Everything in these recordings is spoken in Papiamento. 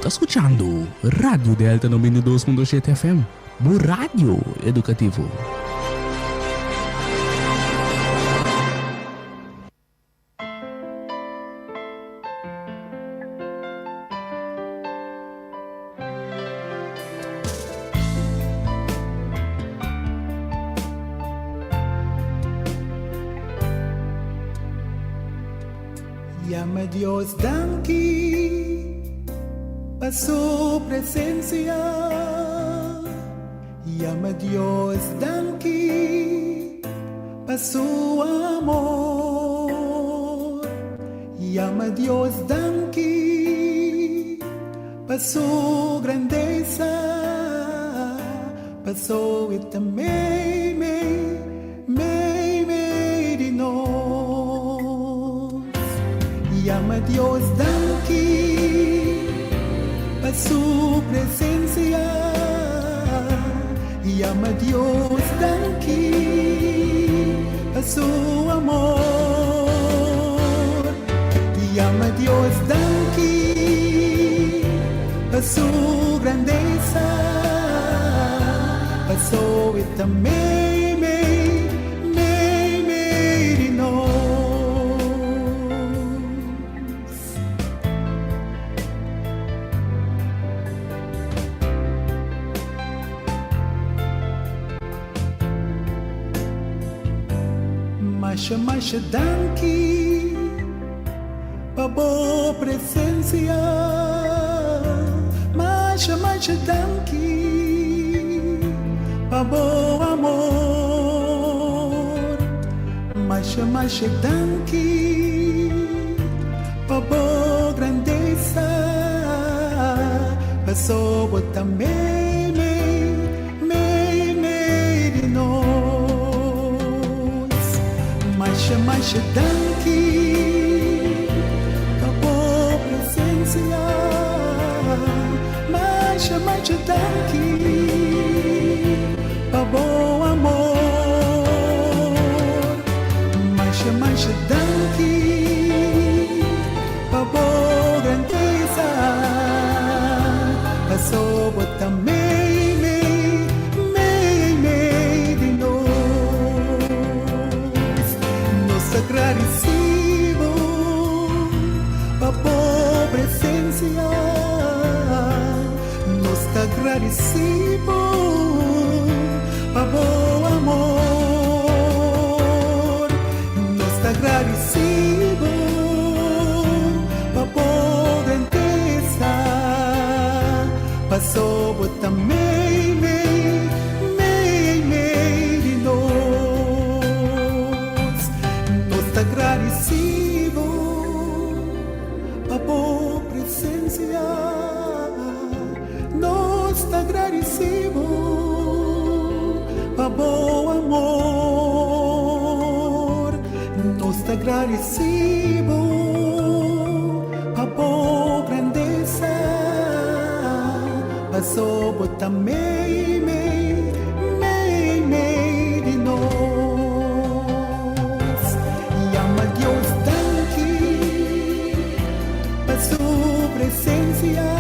ta skuchando Radio Delta 92.7 FM, bo radio edukativo. Yama Dios danki pa su presencia. Yama Dios danki pa su amor. Yama Dios danki pa su grandesa. Paso e ta meimei, meimei di nos. Yama Dios danki pa su presencia. Yama Dios danki pa su amor. Yama Dios danki pa su grandesa. Paso e ta meimei, meimei di nos. Masha masha danki pa bo presencia. Masha masha danki pa bo amor. Masha masha danki pa bo grandesa. Paso bo ta meimei, meimei di nos. Masha masha danki pa bo presencia. Masha masha danki pa bo amor. Masha masha danki pa bo grandesa. Paso bo ta meimei, meimei di nos. Nos ta gradisibo pa bo presencia. Nos ta gradisibo pa bo amor. Nos ta gradisibo pa bo grandesa. Paso bo ta meimei, meimei di nos. Nos ta gradisibo pa bo presencia. Nos ta gradisibo pa bo amor. Nos ta gradisibo pa bo grandesa. Paso bo ta meimei, meimei di nos. Yama Dios danki pa su presencia.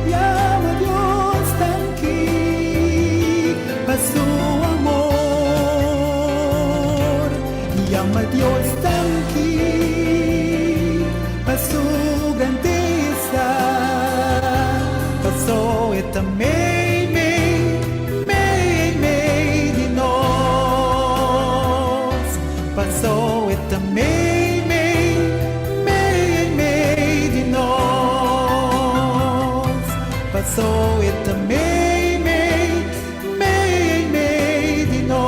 Yama Dios danki pa su amor. Yama Dios danki pa su grandesa. Paso e ta meimei, meimei di nos. Paso e ta meimei, meimei di nos. Paso e ta meimei, meimei di nos.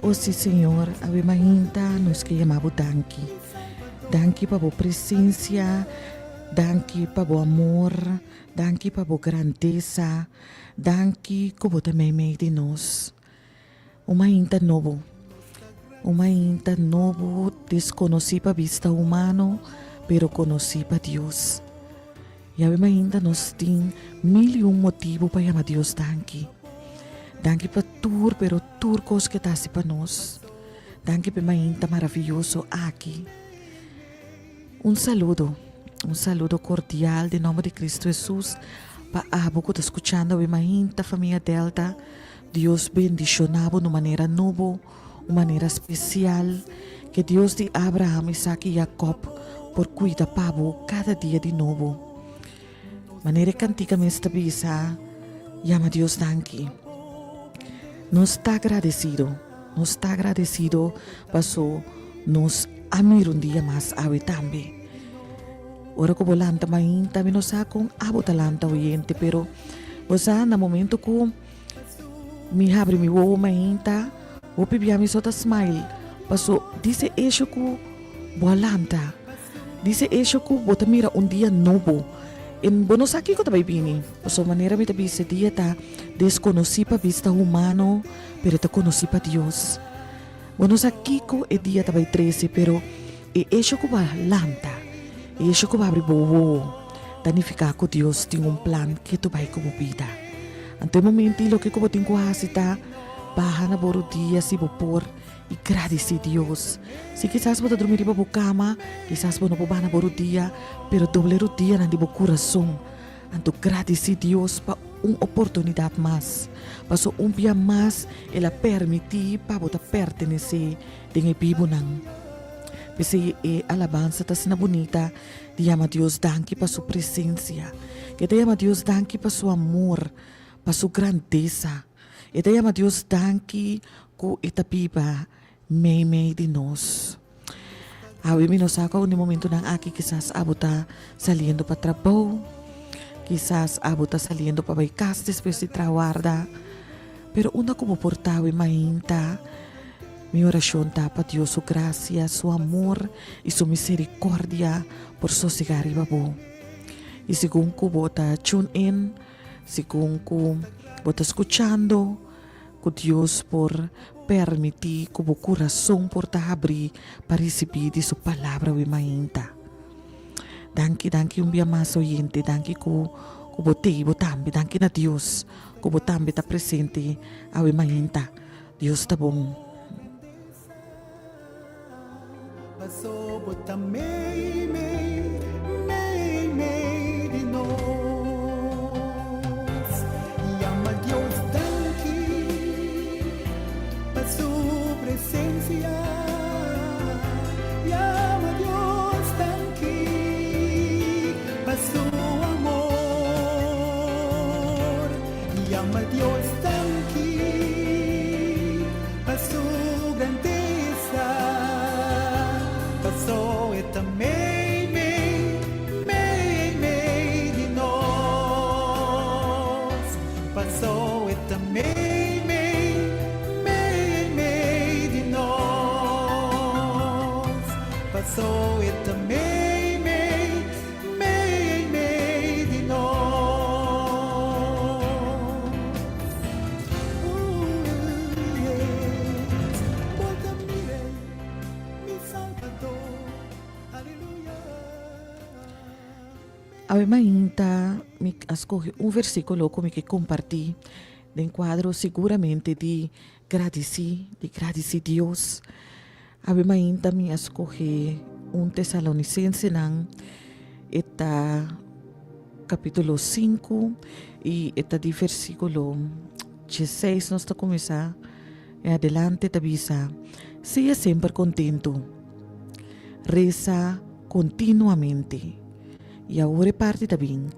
O si Señor, awe mainta nos ke yama bo danki. Danki pa bo presencia, danki pa bo amor, danki pa bo grandesa, danki ku bo ta meimei di nos. Un mainta nobo, un mainta nobo deskonosí pa bista humano, pero konosí pa Dios. I awe mainta nos tin mil i un motibu pa yama Dios danki. Danki pa tur, pero tur kos ke ta hasi pa nos. Danki pa e mainta maraviyoso aki. Un saludo, un saludo cordial den nomber di Cristo Jesus pa abo cu ta scuchando awe mainta famia Delta. Dios bendiciona bo na un manera nobo, un manera special. Ke Dios di Abraham, Isaac y Jacob por cuida pa bo cada dia di nobo. Manera e cantica mes ta bisa, Yama Dios danki. Nos ta agradecido, nos ta agradecido paso nos a mira un dia mas awe tambe. Ora cu bo lanta mainta, mi no sa con abo ta lanta oyente, pero bo sa na momento cu mi habri mi wowo mainta, hopi bia mi so ta smile, paso dice hecho cu bo a lanta. Dice hecho cu bo ta mira un dia nobo en bo no sa kico ta bay bini. Pasobra manera mi ta bisa e dia ta desconoci pa bista humano pero e ta conoci pa Dios. Bo no sa kico e dia ta bay trece pero e hecho cu bo a lanta, e hecho cu bo a abri bo wowo ta nifica cu Dios tin un plan ke ta bay cu bo bida. Anto e momento loke cu bo tin cu haci ta baha na bo rodia si bo por. I gradisí Dios. Si kisas bo ta drumi riba bo kama, kisas bo no por baha na bo rudia, pero doble rudianan di bo kurason. Anto gradisí Dios pa un oportunidat mas, paso un bia mas el a permití pa bo ta pertenesé den e bibunan. P'esei e alabansa ta asina bunita di yama Dios danki pa su presensia. E ta yama Dios danki pa su amor, pa su grandesa. E ta yama Dios danki ku e ta biba meimei di nos. Awe mi no sa ku aun di momentunan aki kisas abo ta saliendo pa trabou, kisas abo ta saliendo pa bai kas despues di traha warda, pero unda ku bo por ta awe mainta, mi orashon ta pa Dios su grasia, su amor i su miserikordia por sosegá riba bo. I segun ku bo ta tune in, Segun ku bo ta skuchando, ku Dios por permití ku bo kurason por ta habrí pa risibí di su Palabra awe mainta. Danki, danki un bia mas oyente, danki ku ku bo t'ei bo tambe, danki na Dios ku bo tambe ta presente awe mainta. Dios ta bon. Paso bo ta mei mei, mei mei di nos. Yama Dios danki pa su presencia. Yama Dios danki pa su amor. Yama Dios danki pa su grandesa. Paso e ta mei mei, mei mei di nos. Paso e ta mei mei, mei mei di nos. Paso e ta mei mei, mei mei di nos. Ooh, yes. Bo ta mi rey, mi salvador. Aleluya. Awe mainta mi a scoge un versiculo cu mi ke comparti den cuadro siguramente di gradici, di gradici Dios. Awe mainta mi a scoge un Tesalonicensenan, e ta capitulo sinku y e ta di versiculo dieseis nos ta cuminsa en adelante ta bisa, Sea semper contento, reza continuamente. Y awor e parti ta bin,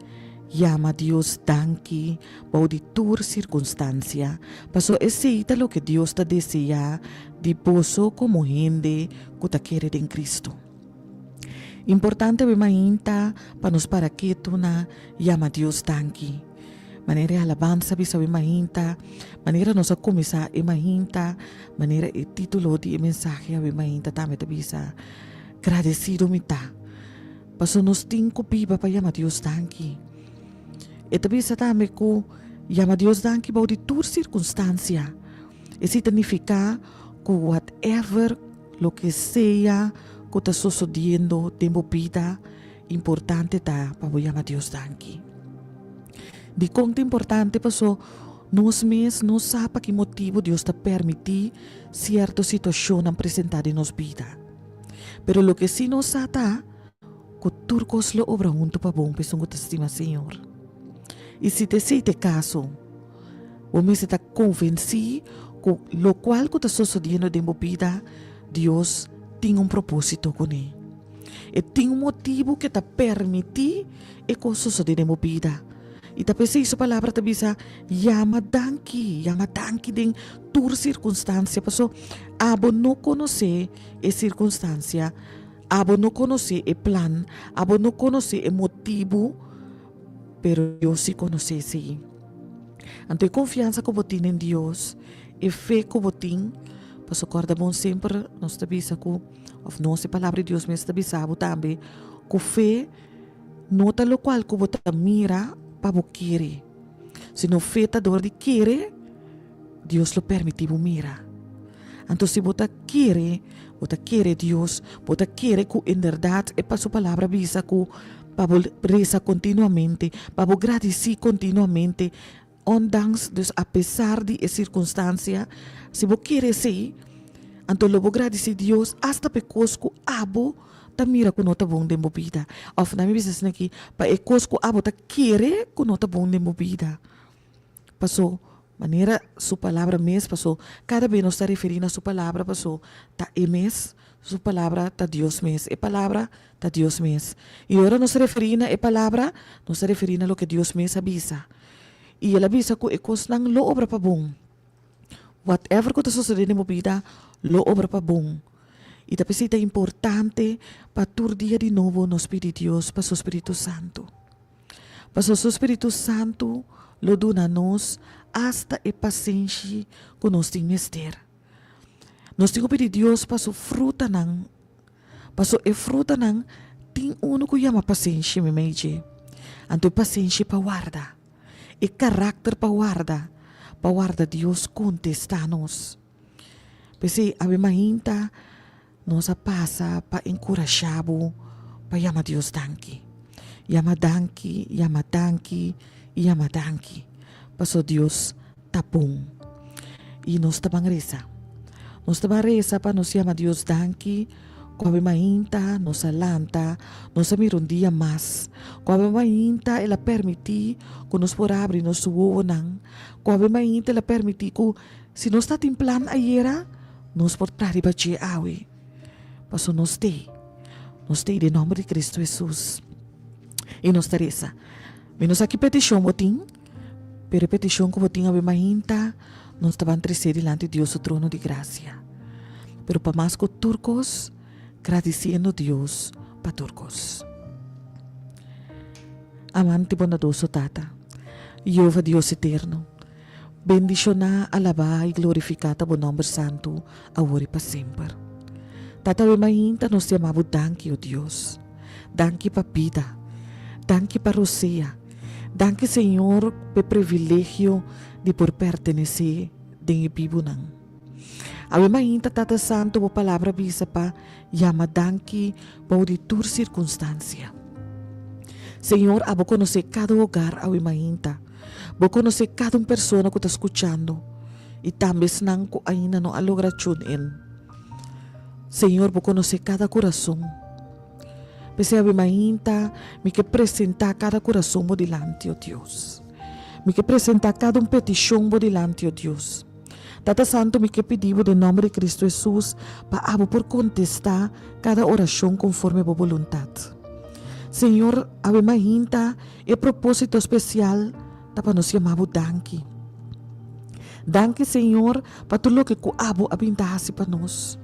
Yama Dios danki bou di tur sirkunstansia, pasobra esei ta loke Dios ta deseá di boso komo hende ku ta kere den Kristu. Importante awe mainta pa nos para ketu na yama Dios danki. Manera e alabansa bisa awe mainta, manera nos a kuminsá e mainta, manera e título di e mensahe awe mainta tambe ta bisa, Gradesido mi ta. Pasobra nos tin ku biba pa yama Dios danki. E ta bisa tambe ku yama Dios danki bou di tur sirkunstansia. Esei ta nifiká ku whatever, loke sea ku ta sosodiendo den bo bida, importante ta pa bo yama Dios danki. Dikon ta importante? Paso. Nos mes no sa pa ki motibu Dios ta permití sierto situashonnan presentá den nos bida. Pero loke sí nos sa ta ku tur kos lo obra huntu pa bon pa esun ku ta stima Señor. I si ta esei ta e kaso, bo mester ta konvensí ku lokual ku ta sosodiendo den bo bida, Dios tin un propósito kuné. E tin un motibu ku e ta permití e kos sosodé den bo bida. I ta p'esei su palabra ta bisa, Yama danki, yama danki den tur sirkunstansia, paso abo no konosé e sirkunstansia, abo no konosé e plan, abo no konosé e motibu, pero Dios si konosé esei. Anto e konfiansa ku bo tin den Dios, e fe ku bo tin, paso kòrda bon semper nos ta bisa ku, òf nos e palabra di Dios mes ta bisa bo tambe, ku fe No ta lokual ku bo ta mira pa bo kere, sino fe ta dor di kere, Dios lo permití bo mira. Anto si bo ta kere, bo ta kere Dios, bo ta kere ku inderdat e pa su palabra bisa ku pa bo resa kontinuamente, pa bo gradisí kontinuamente, Ondanks, dus apesar di e sirkunstansia, si bo kere esei, anto lo bo gradisí Dios asta pa e kos ku abo ta mira ku no ta bon den bo bida. Òf nan mi bisa asina aki, pa e kos ku abo ta kere ku no ta bon den bo bida. Pasó, manera su palabra mes, pasó kada bes nos ta referí na su palabra, pasó ta e mes, su palabra ta Dios mes, e palabra ta Dios mes. I ora nos referí na e palabra, nos ta referí na loke Dios mes a bisa. I el a bisa ku e kosnan lo obra pa bon. Whatever ku ta sosodé den bo bida lo obra pa bon. I ta p'esei ta importante pa tur dia di nobo nos pidi Dios pa su spiritu santu. Pasobra su spiritu santu lo duna nos asta e pasenshi ku nos tin mester. Nos tin ku pidi Dios pa su frutanan Paso e frutanan tin unu ku yama pasenshi meimei dje. Anto e pasenshi pa warda, e karakter pa warda, pa warda Dios kontestá nos. P'esei awe mainta nos a pasa pa enkurashá bo pa yama Dios danki. Yama danki, yama danki i yama danki, paso Dios ta bon. I nos ta ban resa. Nos ta ban resa pa nos yama Dios danki ku awe mainta nos a lanta, nos a mira un dia mas. Ku awe mainta el a permití ku nos por abri nos wowonan. Ku awe mainta el a permití ku si nos ta tin plan ayera, nos por traha riba dje awe. Pasobra nos t'ei. Nos t'ei den nòmber di Cristo Hesus. I nos ta resa. Mi no sa ki petishon bo tin. Pero e petishon ku bo tin awe mainta, nos ta ban tresé dilanti Dios su trono di grasia. Pero pa mas ku tur kos, gradisiendo Dios pa tur kos. Amante bondadoso Tata, Jehova Dios eterno, bendishoná, alabá i glorifiká ta bo nòmber santu awor i pa semper. Tata awe mainta nos ta yama bo danki, o Dios. Danki pa bida. Danki pa rosea. Danki Señor p'e privilegio di por pertenesé den e bibunan. Awe mainta Tata Santu bo palabra bisa pa yama danki bou di tur sirkunstansia. Señor abo konosé kada hogar awe mainta. Bo konosé kada un persona ku ta skuchando i tambe esnan ku ainda no a logra tune in. Señor bo konosé kada kurason. P'esei awe mainta mi ke presentá kada kurason bo dilanti, o Dios. Mi ke presentá kada un petishon bo dilanti, o Dios. Tata Santu, mi ke pidi bo den nòmber di Kristu Hesus pa abo por kontestá kada orashon konforme bo boluntat. Señor, awe mainta e propósito spesial ta pa nos yama bo danki. Danki, Señor, pa tur loke ku abo a bin ta hasi pa nos.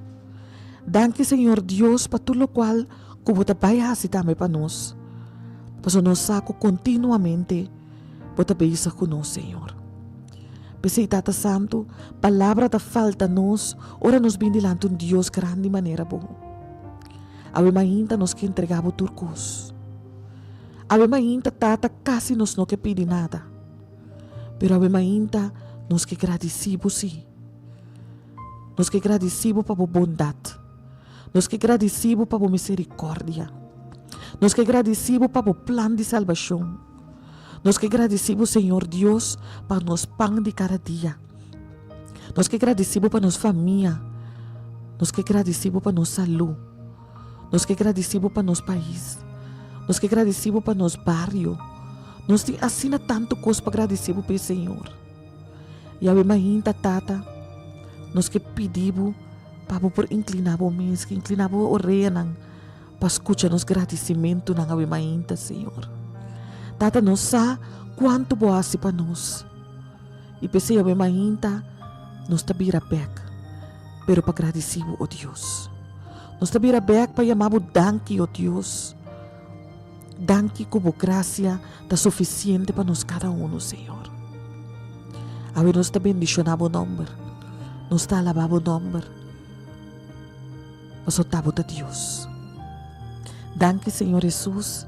Danki Señor Dios pa tur locual cu bo ta bay haci tambe pa nos, pasobra nos sa cu continuamente bo ta bezig cu nos Señor. P'esey Tata Santo, palabra ta falta nos ora nos bin dilanti un Dios grandi manera bo. Awe mainta nos ke entrega bo tur cos. Awe mainta Tata casi nos no ke pidi nada, pero awe mainta nos ke gradici bo si. Nos ke gradisí bo pa bo bondat. Nos ke gradisí bo pa bo miserikòrdia. Nos ke gradisí bo pa bo plan di salbashon. Nos ke gradisí bo, Señor Dios, pa nos pan di kada dia. Nos ke gradisí bo pa nos famia. Nos ke gradisí bo pa nos salú. Nos ke gradisí bo pa nos pais. Nos ke gradisí bo pa nos bario. Nos tin asina tantu kos pa gradisí bo p'e, Señor. Yahweh mainta, Tata, nos ke pidi bo pa bo por inkliná bo mes, inkliná bo oreanan pa skucha nos gradisimentunan awe mainta, Señor. Tata, nos sa kuantu bo hasi pa nos. I p'esei awe mainta nos ta bira bèk, pero pa gradisí bo, o Dios. Nos ta bira bèk pa yama bo danki, o Dios. Danki ku bo grasia ta sufisiente pa nos kada unu, Señor. Awe nos ta bendishoná bo nòmber. Nos ta alabá bo nòmber, pasobra ta bo ta Dios. Danki, Señor Hesus,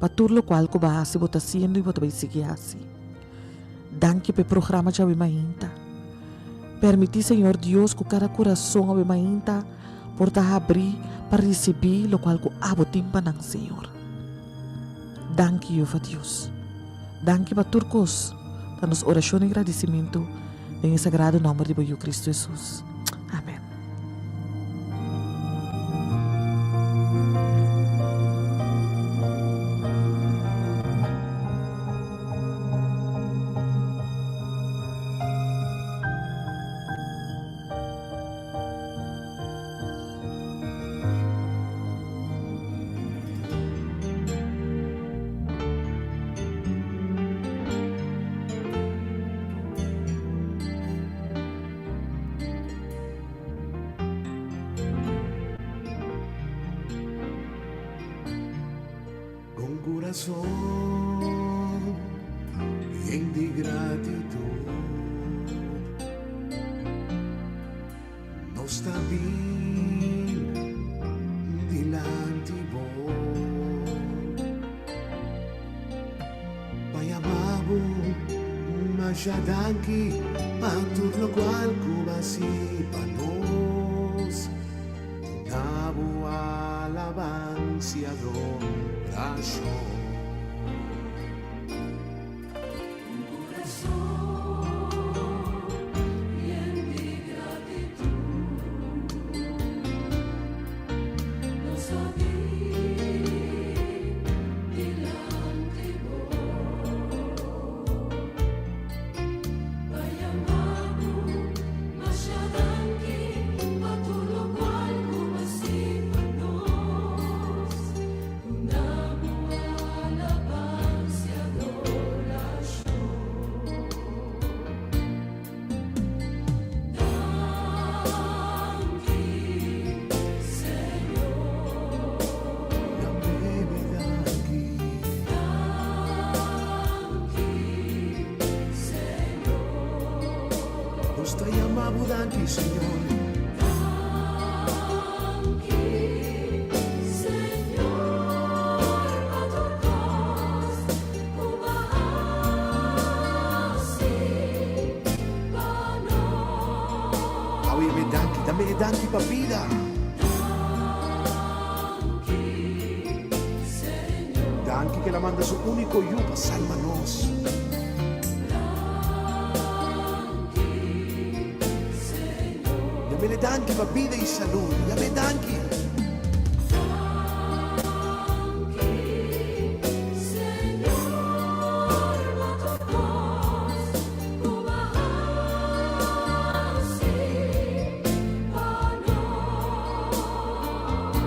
pa tur lokual ku bo a hasi, bo ta hasiendo i bo ta bai sigui hasi. Danki pa e programa djawe mainta. Permití, Señor Dios, ku kada kurason awe mainta por ta habrí pa risibí lokual ku abo tin pa nan, Señor. Danki, Jehova Dios. Danki pa tur kos. Ta nos orashon i gradisimentu den e sagrado nòmber di bo Yu Kristu Hesus. Amèn. Con curazon yen di gratitud Nos ta bin dilanti bo Pa yama bo masha danki pa tur locual cu bo a haci pa nos. Na bo alabansia adorashon. Un kurason yen di gratitut nos a bin dilanti bo pa yama bo Masha danki pa tur lokual ku bo hasi pa nos. Duna bo alabansia adorashon. Danki, Señor. Danki. Danki, Señor. Nos ta yama bo danki, Señor. Danki, Señor, pa tur kos ku bo a hasi pa nos. Awe yam'é danki, dame e danki pa bida. Danki, Señor. Danki ku el a manda su úniko Yu pa salba nos. Yam'e danki pa bida i salud. Yam'e danki.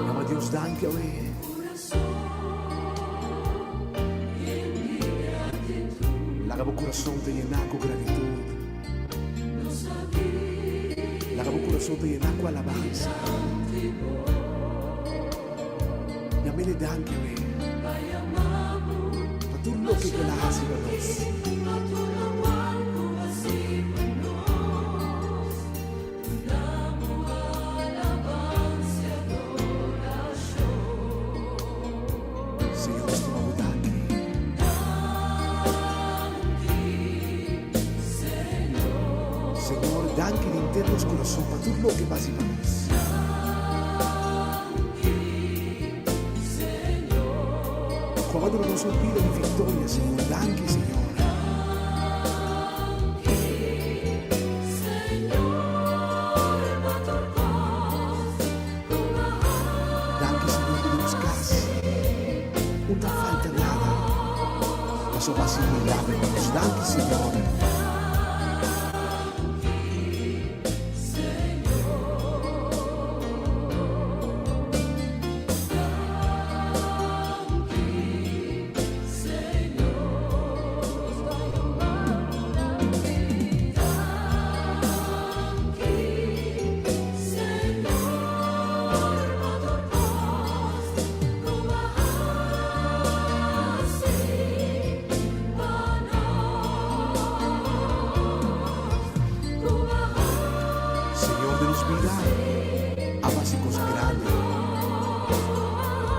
Yama Dios danki awe. Laga bo kurason ta yená ku gratitut. Laga bo kurason ta yená ku alabansa. Yam'El e danki awe pa tur loke ku El a hasi pa nos. Señor stima bo danki. Señor danki di henter nos kurason pa tur loke bo a hasi pa nos. Ku abo duna nos un bida di viktoria, Señor. Danki, Señor. Danki, Señor, ku den nos kas no ta falta nada, pasobra bo a hasi milagro pa nos. Danki, Señor. Señor de nos bida a hasi cos grandi.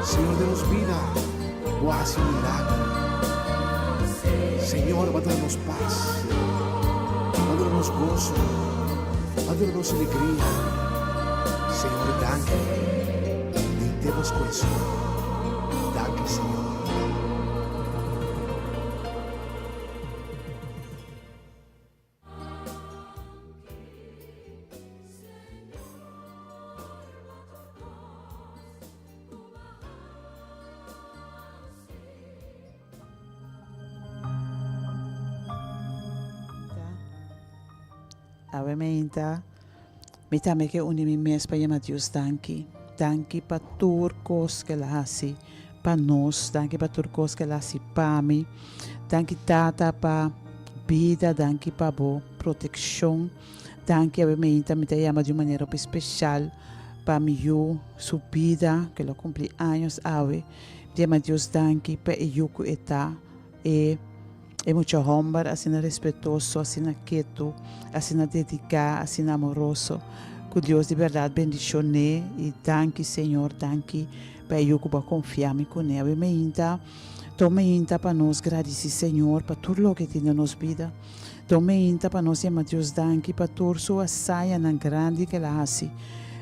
Señor de nos bida bo a hasi milagro. Señor bo a duna nos paz, bo a duna nos gozo, bo a duna nos alegria. Señor danki den nos corazon. Danki Señor. Awe meinta, mi tambe ke uni mi mes pa yama Dios danki. Danki pa tur kos ke el a hasi pa nos, danki pa tur kos ke el a hasi pa mi. Danki Tata pa bida, danki pa bo protekshon. Danki awe meinta mi ta yama di un manera hopi speshal pa mi yu su bida ke lo kumpli años awe. Mi ta yama Dios danki pa e yu ku e ta, e e mucha hòmber asina respetoso, asina ketu, asina dediká, asina amoroso. Ku Dios di bèrdat bendishon'é i danki Señor, danki pa e yu ku bo a konfia mi kuné. Awe meinta ta un meinta pa nos gradisí Señor pa tur loke tin den nos bida. Ta un meinta pa nos yama Dios danki pa tur su hazañanan grandi ku el a hasi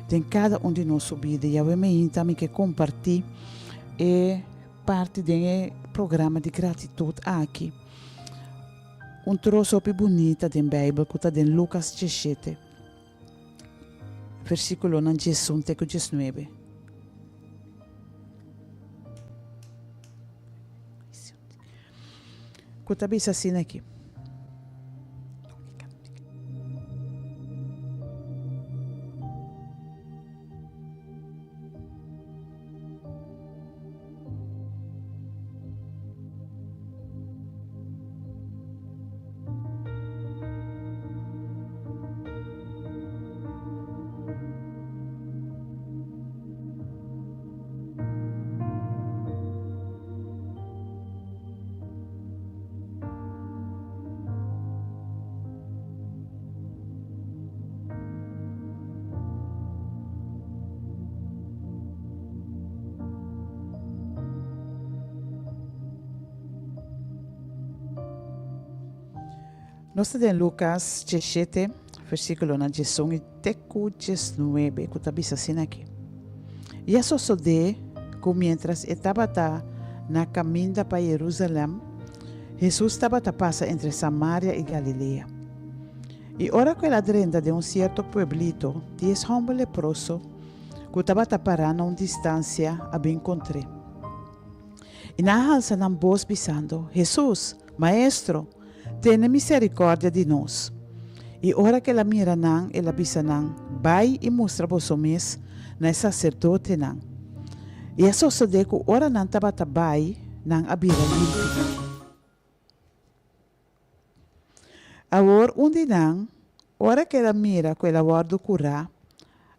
den kada un di nos su bida. I awe meinta mi ke kompartí e parti den e programa di gratitut aki. Un troso hopi bunita den Beibel ku ta den Lukas diesshete, versíkulonan diesun te ku diesnuebe. Ku ta bisa asina aki. Nos ta den Lukas diesshete, versíkulonan diesun i te ku diesnuebe, ku ta bisa asina aki, I a sosodé ku miéntras e tabata na kaminda pa Yerusalèm, Hesus tabata pasa entre Samaria i Galilea. I ora ku el a drenta den un sierto pueblito, dies hòmber leproso ku tabata pará na un distansia a bin kontr'é. I nan a halsa nan bos bisando, Hesus, Maestro, tene miserikòrdia di nos. I ora ku el a mira nan, el a bisa nan, Bai i mustra boso mes na e saserdotenan. I a sosodé ku ora nan tabata bai, nan a bira limpi. Awor un di nan, ora ku el a mira ku el a wòrdu kurá,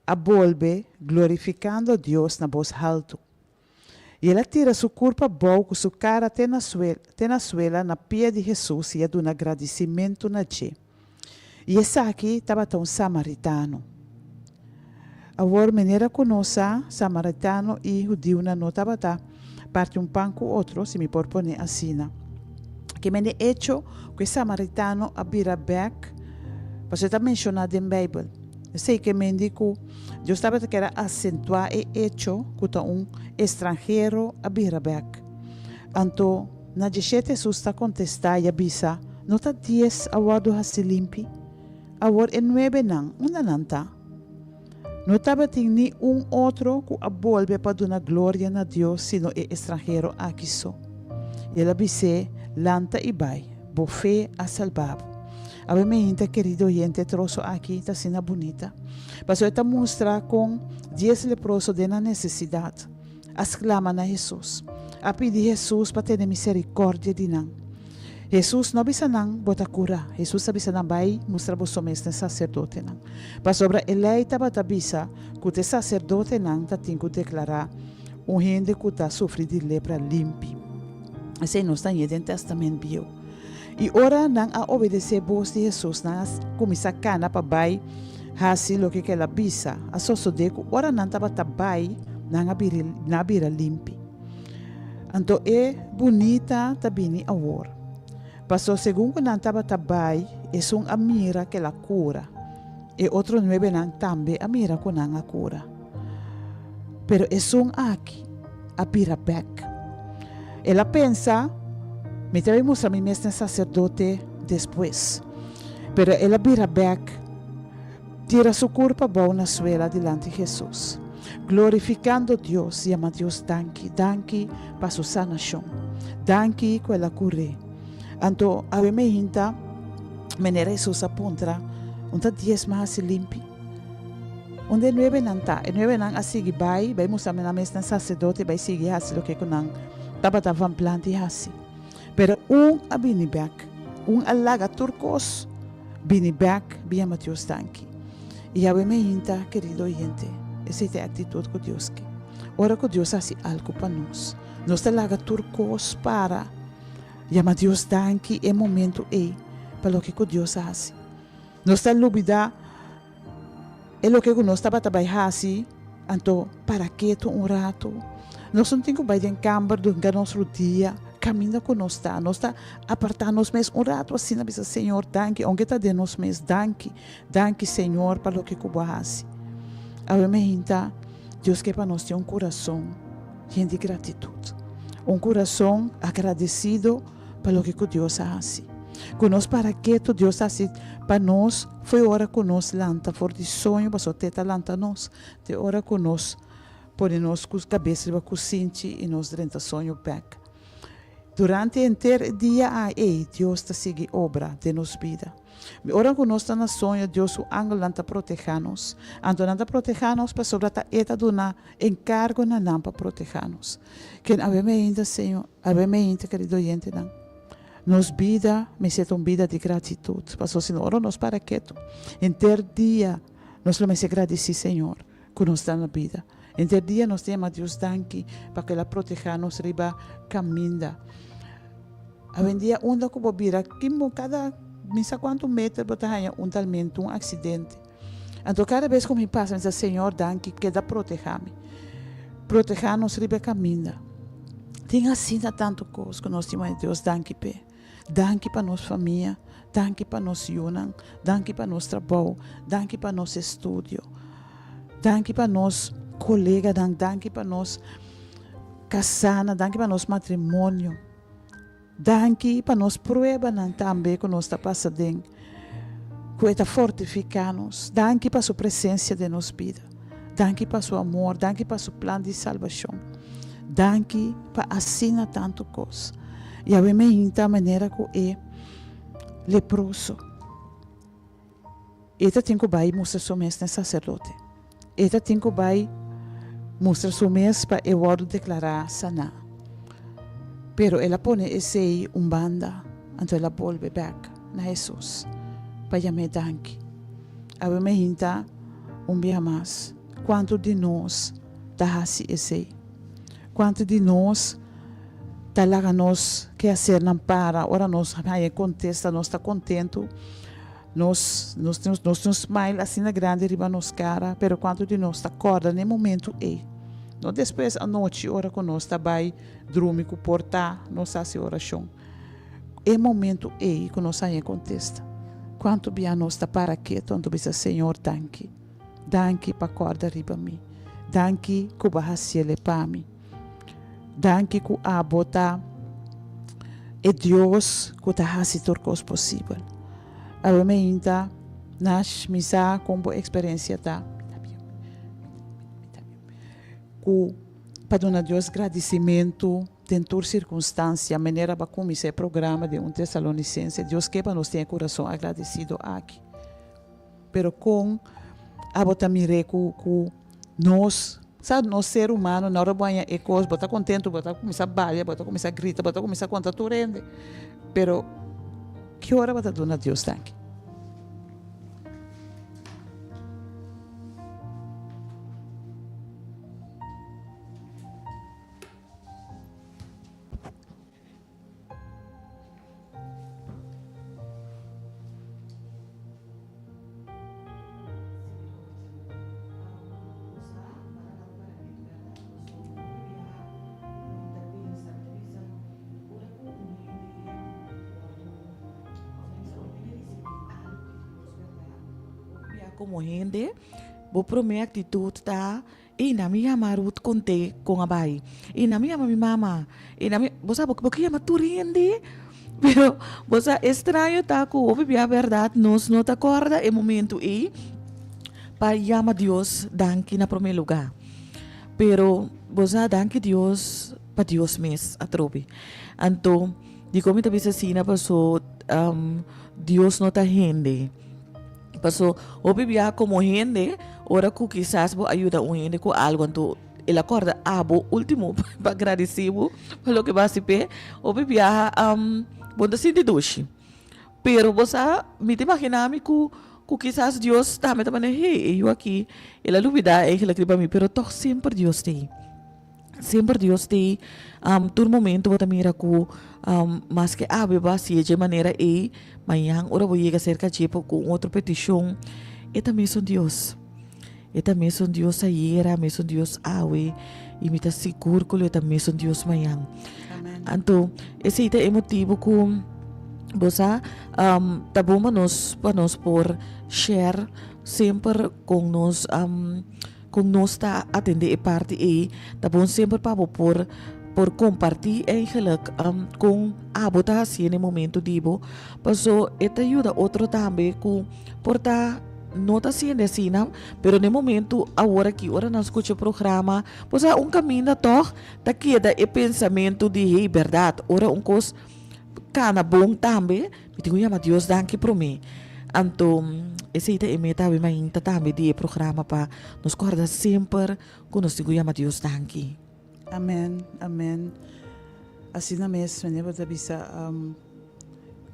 a bolbe, glorifikando Dios na bos haltu. I el a tira su kurpa abou ku su kara te na te na suela na pia di Hesus i a duna gradisimentu na dje. I esaki tabata un samaritano. Awor, manera ku nos sa, samaritano i hudiunan no tabata parti un pan ku otro, si mi por pone asina. Ke men e echo ku e samaritano a bira bèk, pasobra e ta menshoná den Beibel. Esei ke men di ku Dios tabata kier a asentuá e echo ku ta un estranhero a bira bèk. Anto, na djeshete Hesus ta kontestá i a bisa, No ta dies a wòrdu hasi limpi? Awor e nuebenan, unda nan ta? No tabatin ni un otro ku a bolbe pa duna gloria na Dios sino e estranhero aki so. I el a bis'é, Lanta i bai, bo fe a salba bo. Awe meinta, kerido oyente, e troso aki ta asina bunita, pasobra e ta mustra kon dies leproso den nan nesesidat a sklama na Hesus, a pidi Hesus pa tene miserikòrdia di nan. Hesus no a bisa nan, Bo ta kurá. Hesus a bisa nan, Bai mustra boso mes na e saserdotenan. Pasobra e lei tabata bisa ku ta e saserdotenan ta tin ku deklará un hende ku ta sufri di lepra limpi. Esei nos ta hañ'é den Tèstamènt Bieu. I ora nan a obedesé bos di Hesus, nan a kuminsá kana pa bai hasi loke ku el a bisa. A sosodé ku ora nan tabata bai, nan a nan a bira limpi. Anto e bunita ta bini awor. Paso segun ku nan tabata bai, esun a mira ku el a kura. E otro nuebenan tambe a mira ku nan a kura. Pero esun aki a bira bèk. El a pensa, Mi ta bai mustra mi mes na e saserdote despues. Pero el a bira bèk, tira su kurpa abou na suela dilanti Hesus, glorifikando Dios, yama Dios danki, danki pa su sanashon, danki ku el a kur'é. Anto awe meinta, manera Hesus a puntra, Un ta dies mas hasi limpi? Unda e nuebenan ta? E nuebenan a sigui bai, bai mustra nan mes na saserdote, bai sigui hasi loke ku nan tabata van plan di hasi. Pero un a bini bèk, un a laga tur kos bini bèk bin yama Dios danki. I awe meinta, kerido oyente, esei ta e aktitut ku Dios ke. Ora ku Dios hasi algu pa nos, nos ta laga tur kos para yama Dios danki e momentu ei pa loke ku Dios a hasi. Nos ta lubidá e loke ku nos tabata bai hasi, anto para ketu un ratu. Nos no tin ku bai den kamber dunga nos rudia, kaminda ku nos ta. Nos ta apartá nos mes un ratu asina bisa, Señor, danki, ounke ta den nos mes, danki, danki Señor pa loke ku bo a hasi. Awe mi hinta, Dios ke pa nos tin un kurason yen di gratitut, un kurason agradesido pa loke ku Dios a hasi. Ku nos para ketu Dios a hasi pa nos fo'i ora ku nos lanta for di soño pasobra te ta lanta nos te ora ku nos pone nos kabes riba kusinchi i nos drenta soño bèk. Durante henter e dia a ei Dios ta sigui obra den nos bida. Ora ku nos ta na soño Dios su angelnan ta protehá nos. Anto nan ta protehá nos pasobra ta E ta duna enkargo na nan pa protehá nos. Ken awe mi ainda Señor, awe mi ainda kerido oyentenan. Nos bida mester ta un bida di gratitut, pasobra si no ora nos para ketu henter dia nos lo mester gradisí Señor ku nos ta na bida. Henter dia nos ta yama Dios danki pa ku el a protehá nos riba kaminda. Awendia unda ku bo bira kin bo kada mi sa kuantu meter bo ta haña un talmentu, un aksidente. Anto kada bes ku mi pasa mi sa Señor danki keda protehá mi. Protehá nos riba e kaminda. Tin asina tantu kos ku nos tin wak Dios danki p'e. Danki pa nos famia, danki pa nos yunan, danki pa nos trabou, danki pa nos estudio, danki pa nos koleganan, danki pa nos kasánan, danki pa nos matrimonio. Danki pa nos pruebanan tambe ku nos ta pasa den, ku e ta fortifiká nos. Danki pa su presensia den nos bida. Danki pa su amor. Danki pa su plan di salbashon. Danki pa asina tantu kos. Yahweh me hinta manera ku e leproso. E ta tin ku bai mustra su mes na e saserdote. E ta tin ku bai mustra su mes pa e wòrdu deklará saná. Pero el a pone esei un banda, anto el a bolbe bèk na Hesus pa yam'é danki. Awe mi hinta un bia mas, kuantu di nos ta hasi esei? Kuantu di nos ta laga nos keasernan para ora nos haña e kontesta, nos ta kontentu? Nos nos tin nos tin un smile asina grandi riba nos kara, pero kuantu di nos ta kòrda na e momentu ei? No despues anochi ora ku nos ta bai drumi ku por ta nos hasi orashon. E momentu ei ku nos haña e kontesta, kuantu bia nos ta para ketu anto bisa, Señor danki, danki pa kòrda riba mi, danki ku bo a hasiel e pa mi, danki ku abo ta. E Dios ku ta hasi tur kos posibel. Awe meinta, Nash, mi sa kon bo eksperensia ta, ku pa duna Dios gradisimentu den tur sirkunstansia, manera bo a kuminsá e programa den un Tesalonisense, Dios ke pa nos tin e kurason agradesido aki. Pero kon abo ta mir'é ku ku nos sa nos ser humano na ora bo haña e kos bo ta kontentu bo ta kuminsá balia bo ta kuminsá grita bo ta kuminsá konta tur hende pero ki ora bo ta duna Dios danki? Komo hende, bo promé aktitut ta I na mi yama Ruth kont'é kon a bai. I na mi yama mi mama. I na mi, bo sa bo ke yama tur hende? Pero bo sa e straño ta ku hopi bia bèrdat nos no ta kòrda e momentu ei pa yama Dios danki na promé lugá. Pero bo sa danki Dios pa Dios mes atrobe. Anto dikon mi ta bisa asina paso Dios no ta hende. Paso, hopi biaha komo hende, ora ku kisas bo a yuda un hende ku algu, anto el a kòrda abo último pa gradisí bo pa loke bo a hasi p'e, hopi biaha bo no ta sinti dushi. Pero bo sa, mi ta imaginá mi ku ku kisas Dios tambe ta manera, hey, e yu aki, el a lubidá eigenlijk riba mi, pero tòg semper Dios ta ei. Semper Dios t'ei, tur momento bo ta mira ku maske awe bo hasié dje manera ei, mañan ora bo yega serka dje pa ku un otro petishon, e ta mesun Dios. E ta mesun Dios ayera, mesun Dios awe, i mi ta sigur ku lo e ta mesun Dios mañan. Anto, esei ta e motibu ku bo sa ta bon pa nos pa nos por share semper kon nos. Kon nos ta atendé e parti ei, ta bon semper pa bo por por kompartí eigenlijk kon abo ta hasié na e momento di bo, paso e ta yuda otro tambe ku por ta no ta hasiendo asina, pero na e momento awor aki ora nan skucha e programa, bo sa un kaminda tòg ta keda e pensamentu di hey bèrdat ora un kos kana bon tambe Mi tin ku yama Dios danki promé. Anto esei ta e meta awe mainta tambe di e programa pa nos kòrda semper ku nos tin ku yama Dios danki. Amen, amen. Asina mes meneer bo ta bisa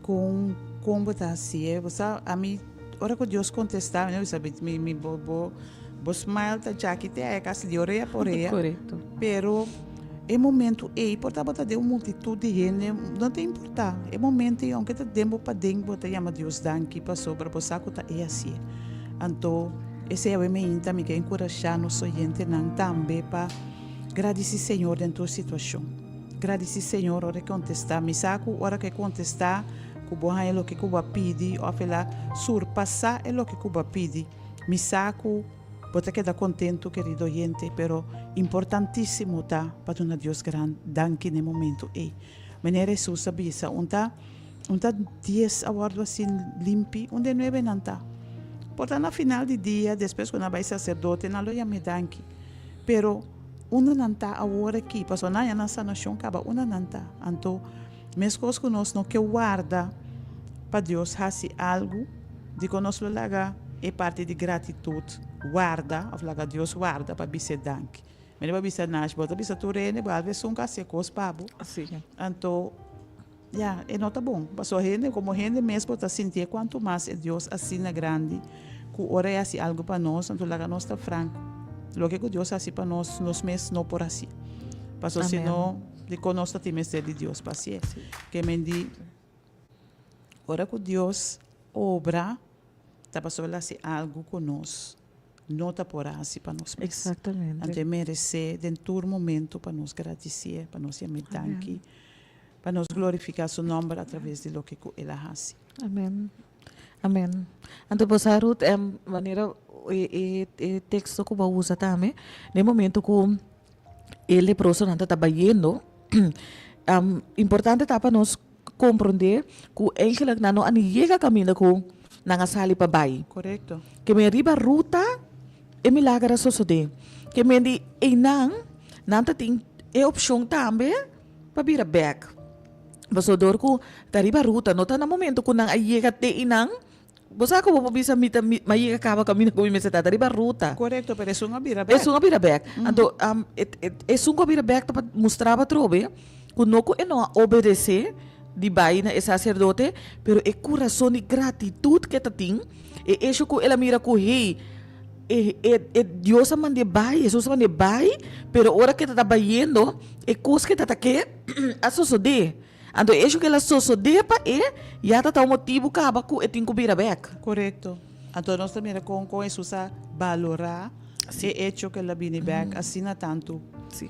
kon kon bo ta hasié. Bo sa ami ora ku Dios kontestá mi no bisa mi mi bo bo bo smile ta djaki te aya kasi di orea pa orea. Korekto. Pero e momento ei por tabata den un multitud di hende, no ta importá. E momento ei, aunke ta den bo paden, bo ta yama Dios danki pasobra bo sa ku ta e hasié. Anto, esei awe meinta mi ke enkurashá nos oyentenan tambe pa gradisí Señor den tur situashon. Gradisí Señor ora e kontestá. Mi sa ku ora ku e kontestá ku bo haña loke ku bo a pidi òf el a surpasá e loke ku bo a pidi, mi sa ku. Bo ta keda kontentu, kerido oyente, pero importantísimo ta pa duna Dios gran danki na e momentu ei. Manera Hesus a bisa, Un ta un ta dies a wòrdu asin limpi, un den nuebe nan ta. Por ta na final di dia, despues ku nan bai saserdote, nan lo yam'é danki. Pero unda nan ta awor aki? Pasobra nan haña nan sanashon kaba, unda nan ta? Anto, meskos ku nos no ke warda pa Dios hasi algu, Dikon nos lo laga e parti di gratitut warda òf laga Dios warda pa bis'é danki? Mi no por bisa Nash, bo ta bisa tur hende, bo alves un ka hasi e kos pa bo. Anto, ya, e no ta bon. Pasobra hende, komo hende mes bo ta sintié kuantu mas e Dios asina grandi ku ora e hasi algu pa nos, anto laga nos ta franko. Loke ku Dios hasi pa nos, nos mes no por hasi. Pasobra si no, dikon nos ta tin mester di Dios pa hasié? Ke men di. Ora ku Dios obra, ta pasobra el hasi algu ku nos no ta por hasi pa nos mes. Exactamente. Anto e meresé den tur momento pa nos gradisié, pa nos yam'é danki, pa nos glorifiká su nòmber atraves di loke ku el a hasi. Amen. Amen. Anto bo sa Ruth, manera e e teksto ku bo a usa tambe, den momento ku e leprosonan ta ta bayendo, importante ta pa nos. komprondé ku eigenlijk nan no a ni yega kaminda ku nan a sali pa bai. Korekto. Ke men riba ruta e milager a sosodé. Ke men di einan nan ta tin e opshon tambe pa bira bèk. Pasobra dor ku ta riba ruta no ta na momento ku nan a yega te einan Bo sa ku bo por bisa mi ta mi a yega kaba kaminda ku mi mester ta, ta riba ruta. Korekto, pero esun a bira bèk. Esun a bira bèk. Anto esun ku a bira bèk ta pa mustra bo atrobe ku no ku e no a obedesé di bai na e saserdote, pero e kurason di gratitut ke ta tin, e esho ku el a mira ku hey, e e e Dios a mand'é bai, Hesus a mand'é bai, pero ora ke ta ta bayendo e kos ke ta ta ke a sosodé. Anto e hecho ku el a sosodé pa e, ya ta ta un motibu kaba ku e tin ku bira bèk. Korekto. Anto nos ta mira kon kon Hesus a balorá e hecho ku el a bini bèk asina tantu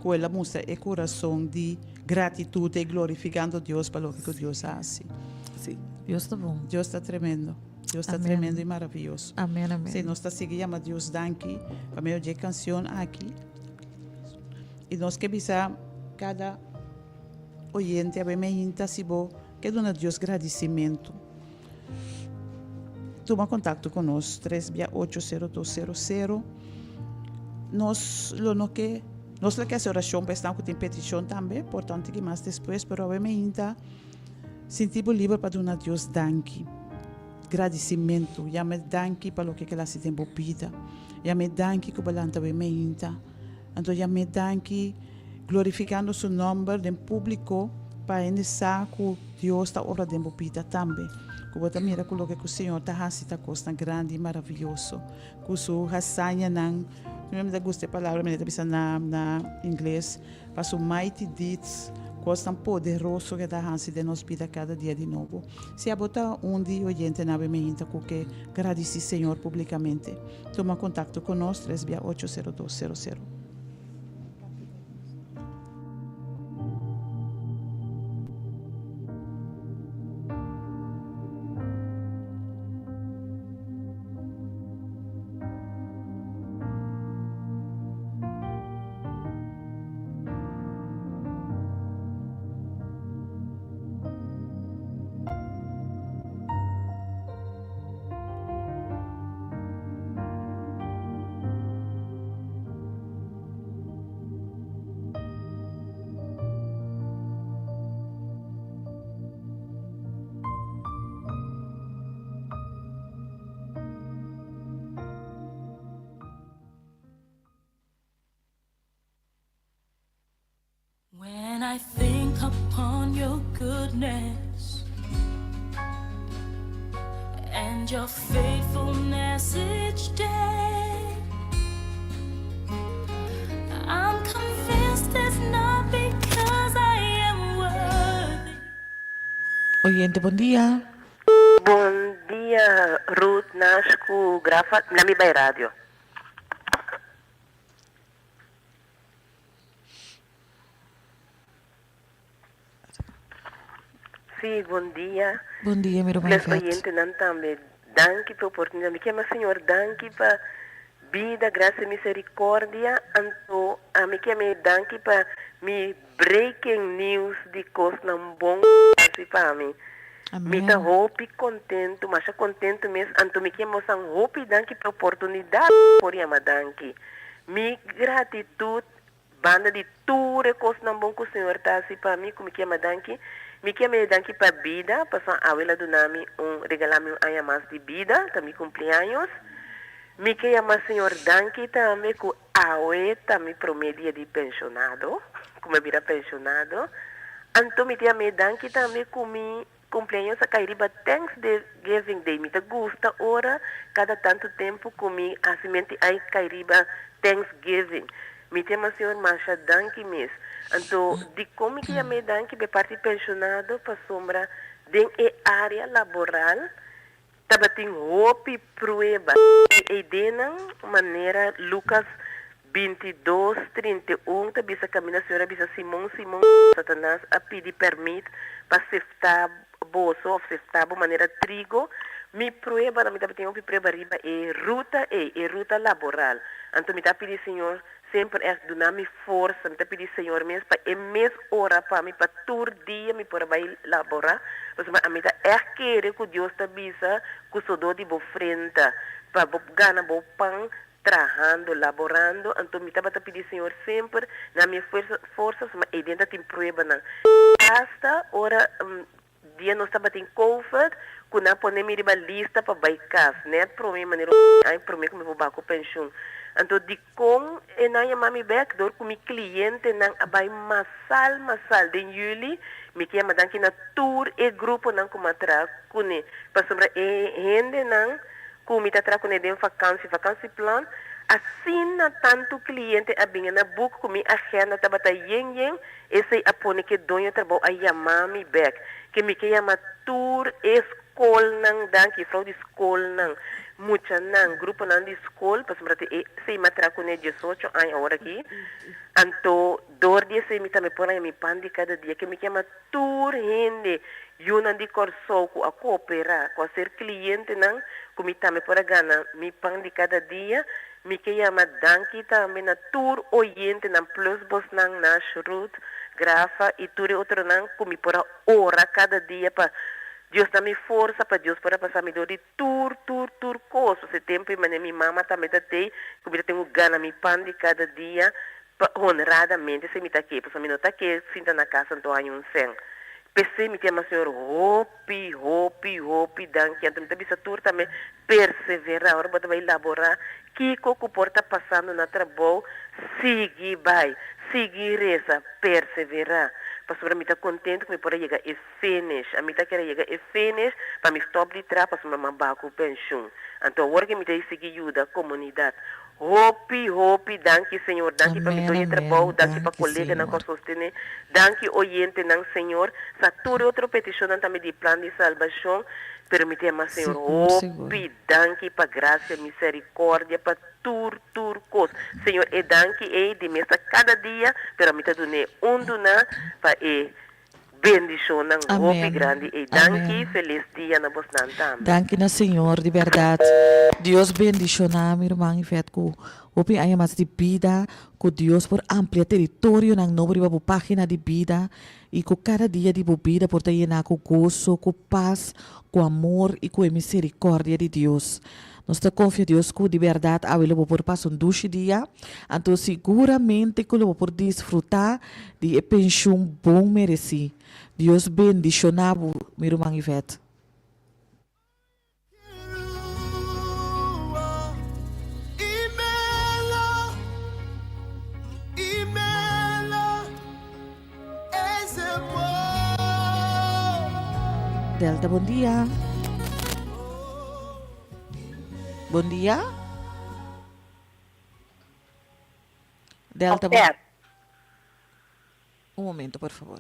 ku el a mustra e kurason di gratitut e glorifikando Dios pa loke ku Dios a hasi. Sí. Dios ta bon. Dios ta tremendo. Dios ta tremendo i maravioso. Amen, amen. Sí, nos ta sigui yama Dios danki pa medio dje kansion aki. I nos ke bisa kada. Oyente, awe meinta si bo ke duna Dios gradisimentu, tuma kontakto ku nos, tres bia ocho sero dos sero sero. Nos lo no ke, nos lo ke hasi orashon pa esnan ku tin petishon tambe, por ta un tiki mas despues, pero awe meinta sinti bo liber pa duna Dios danki, gradisimentu. Yama e danki pa loke ke el hasi den bo bida. Yama e danki ku bo lanta awe meinta. Anto yam'é danki, glorifikando su nòmber den públiko pa hende sa ku Dios ta obra den bo bida tambe. Ku bo ta mira ku loke ku Señor ta hasi ta kosnan grandi i maravioso. Ku su hazañanan, mi ta gusta e palabra mi ta bisa na na ingles, pa su mighty deeds, kosnan poderoso ku e ta hasi den nos bida kada dia di nobo. Si abo ta un di oyentenan awe meinta ku ke gradisí Señor públikamente. Tuma kontakto ku nos tres bia ocho sero dos sero sero. When I think upon your goodness and your faithfulness each day, I'm convinced it's not because I am worthy. Oyente bon dia. Bon dia Ruth Nash ku Grafa na mi bai radio. Sí, bon dia. Bon dia, mi ruman Les Ivette. oyentenan tambe, danki pa e oportunidad. Mi kema Señor danki pa bida, gracia y misericordia. Anto ami kema e danki pa mi breaking news di cosnan bon cu a hasi pa mi. Mi ta Amen. hopi contento, masha contento mes. Anto mi kema bosan hopi danki pa e oportunidad por yama danki. Mi gratitud banda di tur e kosnan bon ku Señor ta hasi pa mi, ku mi kier danki. Mi kier mei danki pa bida, pasobra awe el a duna mi un, regala mi un aña mas di bida, ta mi cumpleaños. Mi ke yama Señor danki tambe ku awe ta mi prome dia di pensionado, ku mi a bira pensionado. Anto mi ta yam'e danki tambe ku mi Cumpleaños a cay riba Thanksgiving Day. Mi ta gusta ora cada tanto tempo cu mi haci menti ay cay riba Thanksgiving. Mi ta yama Señor masha danki mes. Anto dicon mi ta yam'e danki p'e parti pensionado? Pasobra den e area laboral tabatin hopi prueba. E ideanan manera Lucas 22, 31 ta bisa kaminda Señor a bisa Simon, Simon, Satanas a pidi pèrmit pa seftá boso òf seftá bo manera trigo. Mi pruebanan, mi tabatin hopi prueba riba e ruta ei, e ruta laboral. Anto mi ta pidi Señor, Semper echt duna mi forsa. Mi ta pidi Señor mes pa e mes ora pa mi pa tur dia mi por a bai labora, pasobra ami ta echt kere ku Dios ta bisa ku sodó di bo frenta pa bo gana bo pan trahando, laborando. Anto mi tabata pidi Señor semper na mi e fuersa forsa pasobra eyden ta tin pruebanan. Hasta ora Dia nos tabatin Covid ku nan pone mi riba lista pa bai kas nèt promé manera un aña promé ku mi por baha ku penshun. Anto dikon e nan yama mi bèk? Dor ku mi klientenan a bai masal masal den yüli. Mi ke yama danki na tur e gruponan ku mi a traha kuné pasobra e hendenan ku mi ta traha kuné den vakansi, vakansieplan, asina tantu kliente a bini na buk ku mi agenda tabata yen yen. Esei a pone ku e doño trabou a yama mi bèk, ke mi ke yama tur e skolnan, danki juffrouw di skolnan, muchanan, gruponan di skol, pasobra ta esei mi a traha kuné diesocho aña awor aki, anto dor di esei mi tambe por haña mi pan di kada dia, ke mi ke yama tur hende, yunan di Kòrsou ku a kooperá, ku a ser klientenan, ku mi tambe por a gana mi pan di kada dia. Mi ke yama danki tambe na tur oyentenan plus bosnan Nash, Ruth, Grafa y tur e otronan cu mi por a ora cada dia pa Dios da mi forsa pa Dios por a pasa mi door di tur tur tur cos pasobra e tempo y manera mi mama tambe ta tey cu mi ta tin cu gana mi pan di cada dia pa honradamente esey mi ta ke pasobra mi no ta ke sinta na casa anto haña un cen p'esey mi ta yama Señor hopi hopi hopi danki anto mi ta bisa tur tambe Perseverá ora bo ta bai laborá. Kiko ku por ta pasando na trabou, sigui bai, sigui resa, perseverá. Pasobra mi ta kontentu ku mi por a yega e finish. Ami ta kere yega e finish pa mi stòp di traha pasobra mi a baha ku penshun. Anto awor ke mi ta sigui yuda komunidat. Hopi, hopi danki Señor. Danki pa mi Amén, doño amén. trabou, danki pa Danki, koleganan ku a Señor. sostené, danki oyentenan Señor. Sa tur e otro petishonnan tambe di plan di salbashon, pero mi ta yama Señor Sigur, sigur. hopi danki pa grasia, misericordia, pa tur, tur kos. Señor, e danki ei di mesa kada dia, pero ami ta dun'é un duná pa e Bendishonnan hopi Amen. grandi ey. Danki Amen. felis dia na bosnan tambe. Danki na Señor di berdad. Dios bendiciona mi ruman Yvette cu hopi aña mas di bida cu Dios por amplia teritorionan nobo riba bo pagina di bida y cu cada dia di bo bida por ta yena cu goso, cu paz, cu amor y cu e misericordia di Dios. Nos ta confia Dios cu di berdad awe lo bo por pasa un dushi dia, anto siguramente cu lo bo por disfruta di e penshun bon meresí. Dios bendishoná bo, mi ruman Yvette. Delta bon dia. Bon dia. Delta bon. Un momento por favor.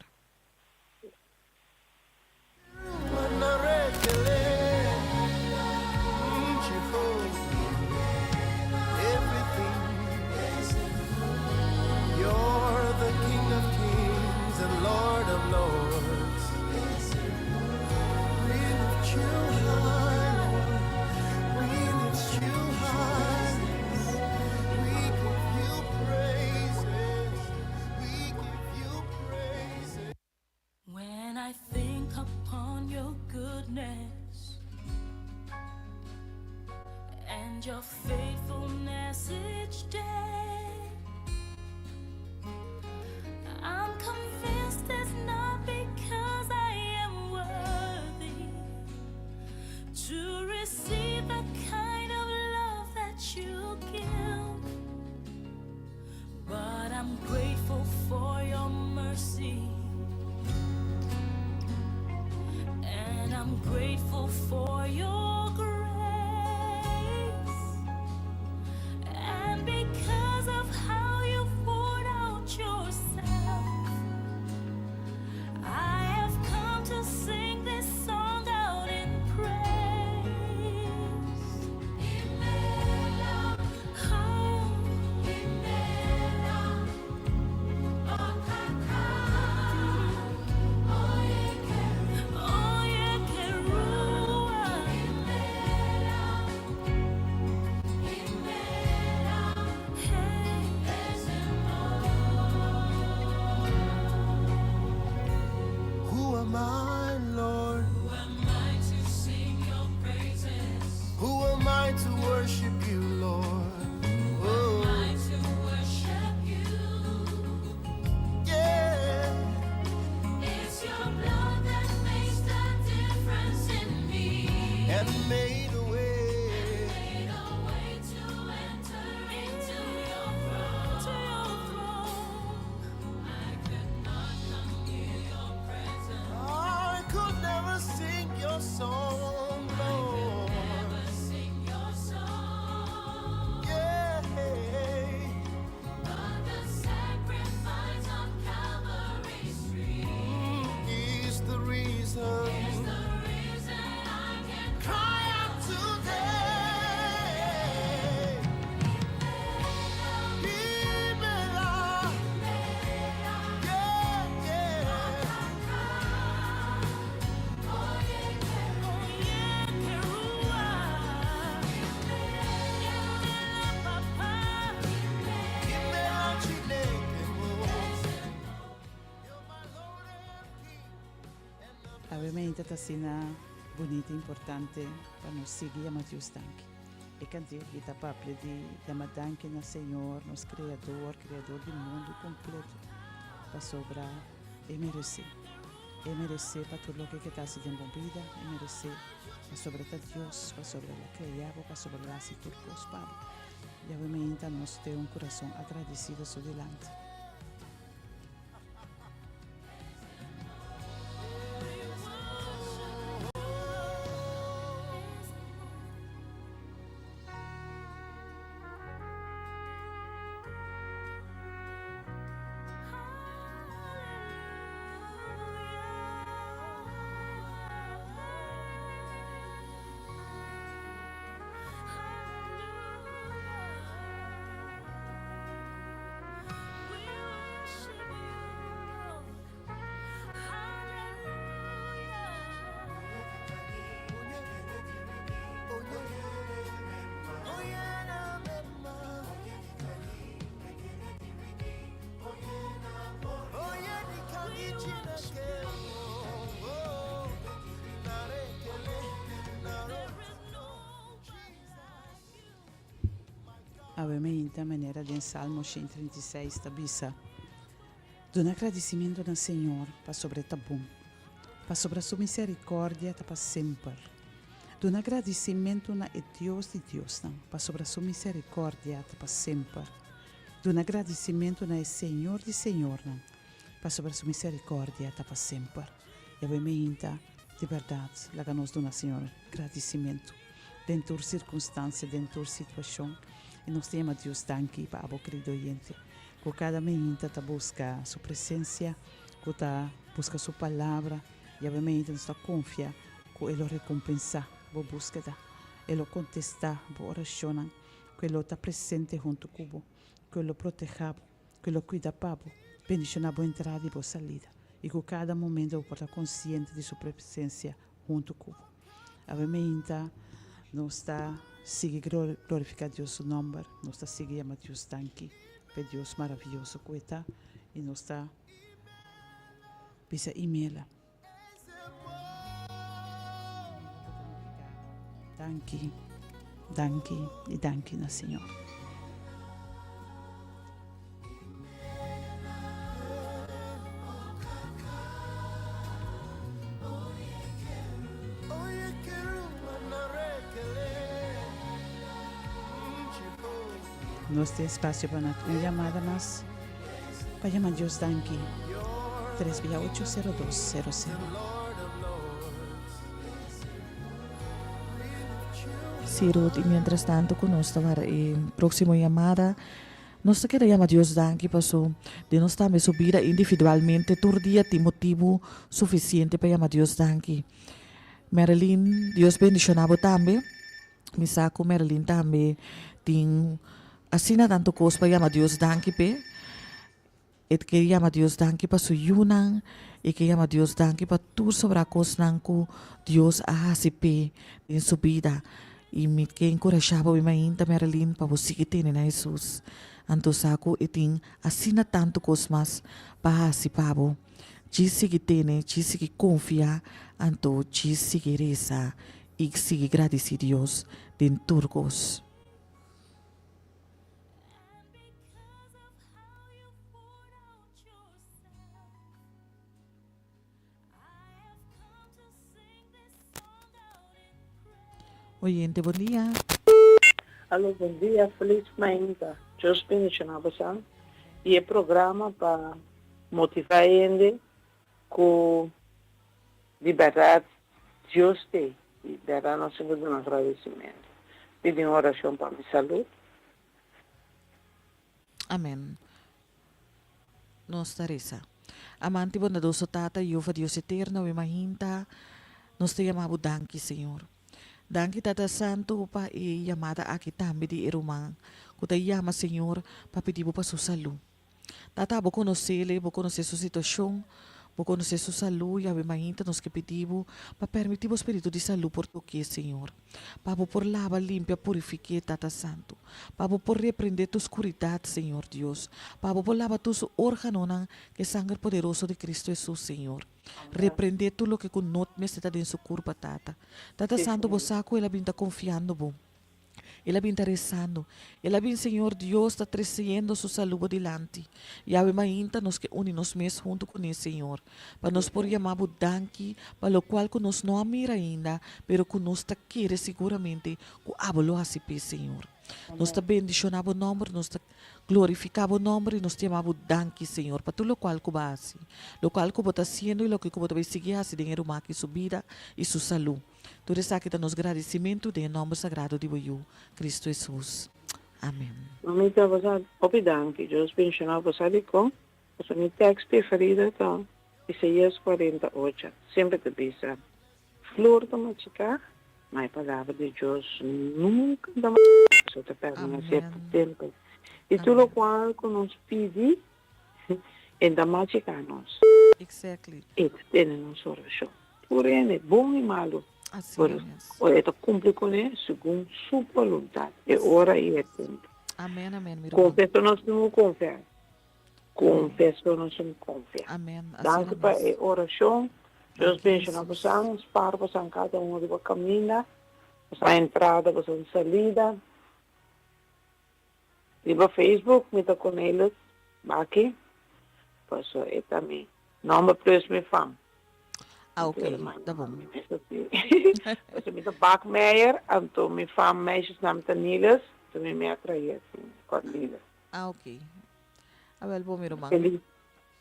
I to worship you, Lord? Oh. I to worship you? Yeah. It's your blood that makes the difference in me. And made a way. Made a way to enter into your throne. I could not come near your presence. I could never sing your song, Lord. Never sing your song. Yeah. But the sacrifice on Calvary Street Is the reason. is the reason I can Cry out today. Imela. Yeah, yeah. Imela Chineke mo. You're my Lord and King. Obviamente ta asina bunita y importante pa nos sigui yama Dios danki. E cantica aki ta papia di yama danki na Señor, nos Creador, Creador di mundo completo, pasobra E merece. E merece pa tur loke ke ta haci den bo bida, E merece pasobra ta Dios, pasobra El a crea bo, pasobra El a haci tur cos pa bo. Y obviamente nos tin un curason agradecido su dilanti. Awe mainta manera den Salmo 136 ta bisa, Duna gradisimentu na Señor pasobra e ta bon, pasobra su misericordia ta pa semper. Duna gradisimentu na e Dios di diosnan, pasobra su misericordia ta pa semper. Duna gradisimentu na e Señor di señornan, pasobra su misericordia ta pa semper. Yahweh meinta, di bèrdat, laga nos duna Señor gradisimentu den tur sirkunstansia, den tur situashon. I nos ta yama Dios danki pa abo, kerido oyente, ku kada meinta ta buska su presensia, ku ta buska su palabra. Yahweh meinta nos ta konfia ku e lo rekompensá bo búskeda, e lo kontestá bo orashonnan, ku e lo ta presente huntu ku bo, ku e lo protehá bo, ku e lo kuida pa bo, bendishoná bo entrada i bo salida, i ku kada momento bo por ta konsiente di su presensia huntu ku bo. Awe meinta nos ta sigui glorifiká Dios su nòmber, nos ta sigui yama Dios danki pa e Dios maravioso ku e ta, i nos ta bisa imela. Danki, danki i danki na Señor. Nos tin espacio pa na un yamada mas pa yama Dios danki. 3 via 80200. Sí, Ruth, y mientras tanto cu nos ta wara e proximo yamada, nos ta keda yama Dios danki paso den nos tambe su bida individualmente tur dia tin motibu suficiente pa yama Dios danki. Marilyn, Dios bendiciona bo tambe. Mi sa cu Marilyn tambe tin asina tanto cos pa yama Dios danki p'e. E ke yama Dios danki pa su yunan, e ke yama Dios danki pa tur sobrá kosnan ku Dios a hasi p'e den su bida. I mi ke enkurashá bo mainta, Marilyn, pa bo sigui tene na Hesus. Anto sa ku e tin asina tantu kos mas pa hasi pa bo. Djis sigui tene, djis sigui konfia, anto djis sigui resa. i sigui gradisí Dios den tur kos. Oyente, bon dia. Alo, bon dia, felis mainta. Dios bendiciona bosan y e programa pa motiva hende cu di berdad Dios t'ey y berdad nos tin cu duna agradecimento. Pidi un oracion pa mi salud. Amen. Nos ta resa. Amante y bondadoso Tata, Jehova Dios eterno, awe mainta nos ta yama bo danki, Señor. Danki Tata Santo pa e yamada aki tambe di e ruman cu ta yama, Señor, pa pidi bo pa su salud. Tata, bo conoce'le, bo conoce su situacion, bo conoce su salud y awe mainta nos ke pidi bo pa permiti bo Spiritu di salud por toke, Señor. Pa bo por laba, limpia, purifiké, Tata Santu. Pa bo por reprendé tur skuridat, Señor Dios. Pa bo por laba tur su órganonan ku e sanger poderoso di Cristo Hesus, Señor. Reprendé tur loke ku no mester ta den su kurpa, Tata. Tata Santu, bo sa ku el a bin ta konfiando bo. El a bin ta rezando. El a bin, Señor Dios, ta treciendo su salú bo dilanti. Yahweh mainta nos ke uni nos mes huntu kuné, Señor, pa nos por yama bo danki pa lokual ku nos no a mira ainda, pero ku nos ta kere siguramente ku abo lo hasi p'e, Señor. Nos ta bendishoná bo nòmber, nos ta glorifiká bo nòmber i nos ta yama bo danki, Señor, pa tur lokual ku bo a hasi, lokual ku bo ta hasiendo i loke ku bo ta bai sigui hasi den e ruman aki su bida i su salú. Tur esaki ta nos gradisimentu den e nòmber sagrado di bo Yu, Kristu Hesus. Amen. Mamita bo sa hopi danki Dios bendiciona bo sa dicon pasobra mi text preferido ta Isaias 48 semper ta bisa flor ta machica ma e palabra di Dios nunca ta machica pasobra ta permanece pa semper y tur locual cu nos pidi e ta machica nos e ta tene nos oracion. Tur hende, bon i malu, por e ta kumpli kuné segun su boluntat, e ora i e tempu. Konfia nos tin ku konfia. Konfia so nos tin ku konfia. Danki pa e orashon. Dios benshoná bosan, spar bosan kada un riba kaminda, bosan entrada, bosan salida. Riba Facebook mi ta Cornelis Baki, paso e ta mi nomber plus mi fam. Ah ok, ta bon. Paso mi ta Bakmeijer, anto mi fam meisjesnaam ta Nilis, anto mi mea trae asin, Cornelis. Ah ok. Awel bon mi ruman. Feliz,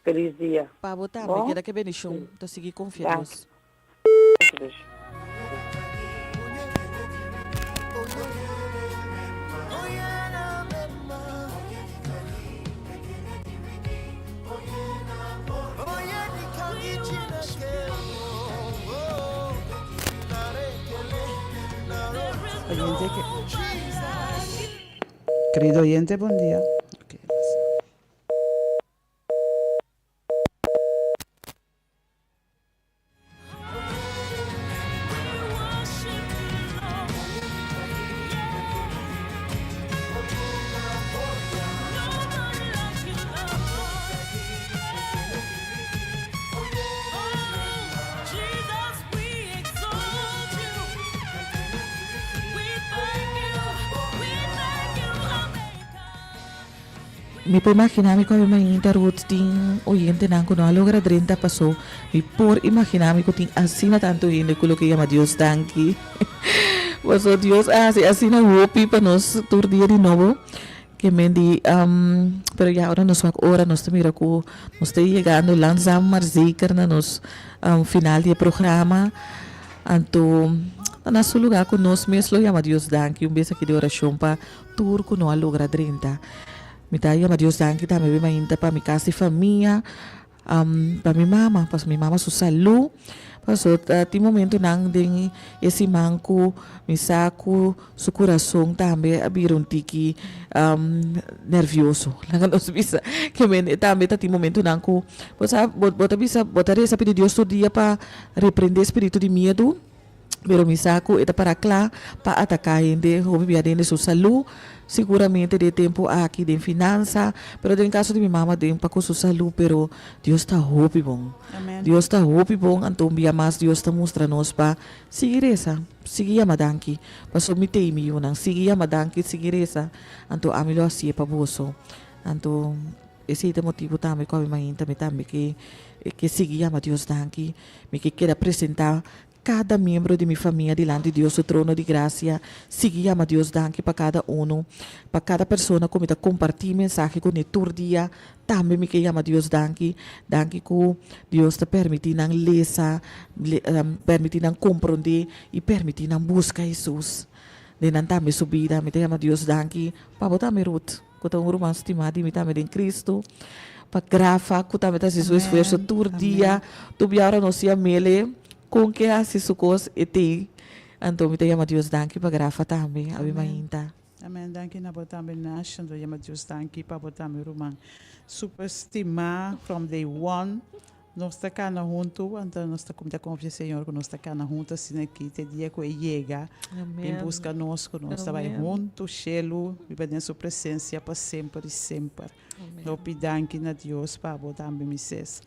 feliz dia. Pa bo tambe, keda ke bendicion, ta sigui confia Dios. Oyente que Querido oyente, bon dia. Mi por imaginá mi ku awe mainta Ruth tin oyentenan ku no a logra drenta paso mi por imaginá mi ku tin asina tantu hende ku loke yama Dios danki paso Dios a hasi asina hopi pa nos tur dia di nobo ke men di pero ya ora nos wak ora nos ta mira ku nos ta yegando langzaam maar zeker na nos final di e programa anto ta na su lugar ku nos mes lo yama Dios danki un bes aki di orashon pa Tur ku no a logra drenta. Mi ta yama Dios danki tambe mi mainta pa mi kas di famia, pa mi mama, pasobra mi mama su salú. Pasobra tin momentunan den e siman ku mi sa ku su kurason tambe a bira un tiki nervioso, laga nos bisa. Ke men e tambe ta tin momentunan ku bo sa bo ta bisa bo ta resa pidi Dios tur dia pa reprende spiritu di miedu. Pero mi sa ku e ta para kla pa ataká hende hopi bia den su salú, siguramente den e tempu aki den finansa, pero den kaso di mi mama den pa ku su salú, pero Dios ta hopi bon. Dios ta hopi bon, anto un bia mas Dios ta mustra nos pa sigui resa, sigui yama danki, paso mi t'ei mi yunan, sigui yama danki, sigui resa, anto ami lo hasié pa boso. Anto esei ta e motibu tambe ku ami mainta mi tambe ke ke sigui yama Dios danki, mi ke keda presentá Kada miembro di mi famia dilanti Dios su trono di grasia, sigui yama Dios danki pa kada unu, pa kada persona ku mi ta kompartí mensahe kuné tur dia, tambe mi ke yama Dios danki, danki ku Dios ta permití nan lesa, permití nan komprondé i permití nan buska Hesus den nan tambe su bida. Mi ta yama Dios danki pa bo tambe Ruth, ku ta un ruman stimá di mi tambe den Kristu, pa Grafa ku tambe ta hasi su esfuerso tur dia, tur bia ora nos yam'el kon ke hasi su kos e tei, anto mi ta yama Dios danki pa Grafa tambe, abi mainta. Amen danki na bo tambe Nash, anto yama Dios danki pa bo tambe ruman super stimá from day one. Nos ta kana huntu, anto nos ta kuminsá konfia Señor ku nos ta kana huntu asina aki te dia ku e yega bin buska nos, ku nos ta bai huntu shelu biba den su presensia pa semper i semper. Hopi danki na Dios pa bo tambe mi ses.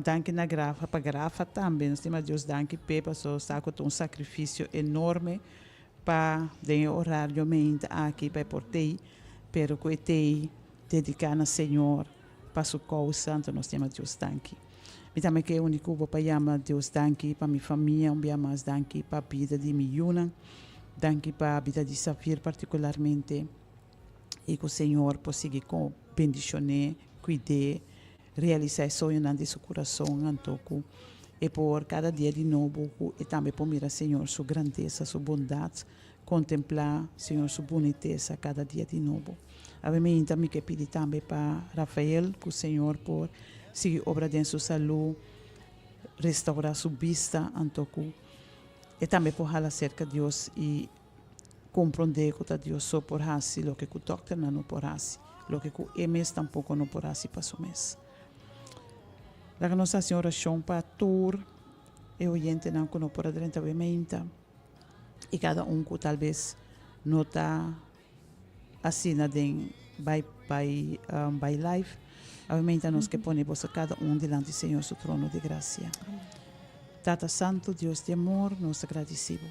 Danki na Grafa pa Grafa tambe nos tin Dios danki p'e pasobra sa ku ta un sakrifisio enorme pa den e orario meinta aki pa e por tei, pero ku e tei dediká na Señor. Pa su kousa, anto nos yama Dios danki. Mi tambe ke uni ku bo pa yama Dios danki pa mi famia, un bia mas danki pa bida di mi yunan, danki pa bida di Xavier partikularmente i ku Señor por sigui kon bendishon'é, kuid'é, realisá e soñonan di su kurason, anto ku e por kada dia di nobo ku e tambe por mira Señor su grandesa, su bondat. Kontemplá Señor su bunitesa kada dia di nobo. Awe mainta mi ke pidi tambe pa Rafael ku Señor por sigui obra den su salú, restaurá su bista anto ku e tambe por hala serka Dios i komprondé ku ta Dios so por hasi loke ku dòkternan no por hasi, loke ku e mes tampoko no por hasi pa su mes. Laga nos hasi un orashon pa tur e oyentenan ku no por a drenta awe mainta. i kada un ku tal bes no ta asina den bai bai bai live obviamente nos ke pone boso kada un dilanti Señor su trono di gracia. Tata Santo Dios di amor nos ta gradisi bo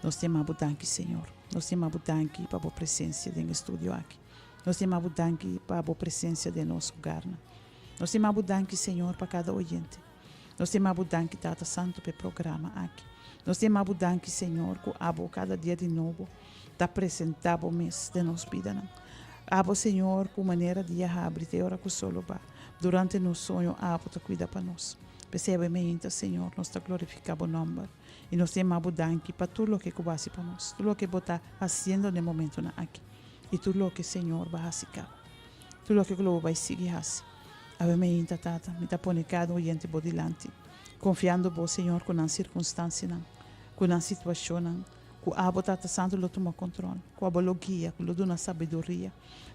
nos ta yama bo danki Señor nos ta yama bo danki pa bo presencia den e studio aki nos ta yama bo danki pa bo presencia den nos hogarnan nos ta yama bo danki Señor pa kada oyente. Nos ta yama bo danki Tata Santo pa e programa aki. Nos ta yama bo danki Señor ku abo kada dia di nobo ta presenta bo mes den nos bidanan. Abo Señor ku manera dia habri te ora ku sol lo ba. Durante nos soño abo ta kuida pa nos. P'esei awe meinta Señor nos ta glorifica bo nomber i nos ta yama bo danki pa tur loke ku bo hasi pa nos, tur loke bo ta hasiendo den momentonan aki i tur loke Señor bo a hasi kaba. Tur loke ku lo bo bai sigui hasi. Awe meinta, Tata, mi ta pone kada oyente bo dilanti, konfiando bo, Señor, ku nan sirkunstansianan, ku nan situashonnan, ku abo, Tata Santu, lo tuma kontrol, ku abo lo guia, ku lo duna sabiduria,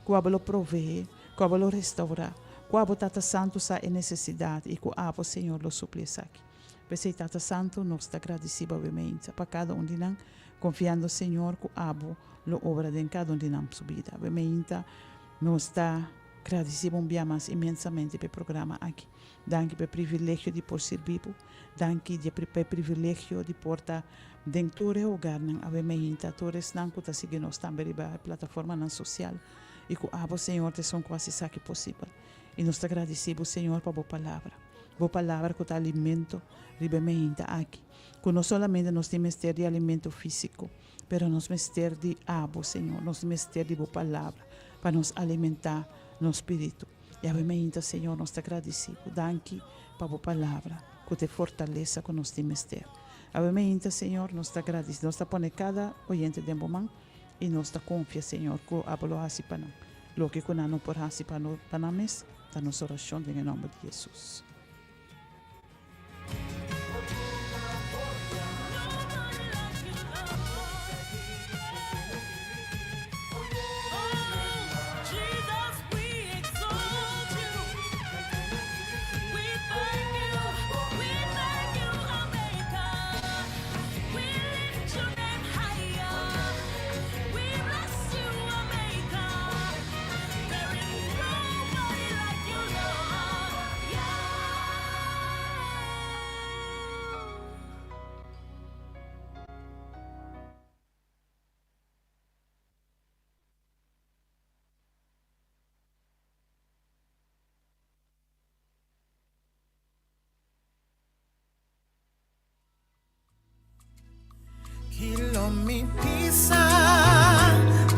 ku abo lo proveé, ku abo lo restourá, ku abo, Tata Santu, sa e nesesidat i ku abo, Señor, lo supli esaki. P'esei, Tata Santu, nos ta gradisí bo awe meinta pa kada un di nan, konfiando, Señor, ku abo lo obra den kada un di nan su bida. Awe meinta, nos ta. Gradisí bo un bia mas inmensamente pa e programa aki. Danki pa e privilegio di por sirbi bo. Danki di pa e privilegio di por ta den tur e hogarnan awe meinta, tur esnan ku ta sigui nos tambe riba e plataformanan sosial i ku abo, Señor, ta esun ku hasi esaki posibel. I nos ta gradisí bo, Señor, pa bo palabra. Bo palabra ku ta alimento riba e meinta aki. Ku no solamente nos tin mester di alimento físiko, pero nos mester di abo, Señor. Nos mester di bo palabra. Pa nos alimentá nos spiritu. Yahweh mainta, Señor, nos ta gradisí bo. Danki pa bo palabra ku ta e fortalesa ku nos tin mester. Yahweh mainta, Señor, nos ta gradisí. Nos ta pone kada oyente den bo man i nos ta konfia, Señor, ku abo lo hasi pa nan loke ku nan no por hasi pa nan mes. Ta nos orashon den e nòmber di Hesus. lo mi bisa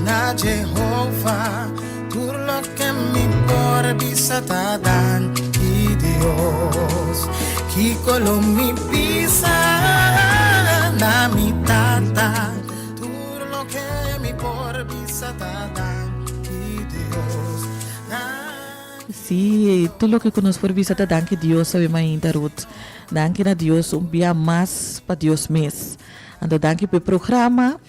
na Jehova? Tur loke mi por bisa ta danki Dios. Kiko lo mi bisa na mi Tata? Tur loke mi por bisa ta danki Dios. Sí, tur loke ku nos por bisa ta danki Dios, sabi mainta Ruth. Danki na Dios un bia mas pa Dios mes. Anto danki pa e programa,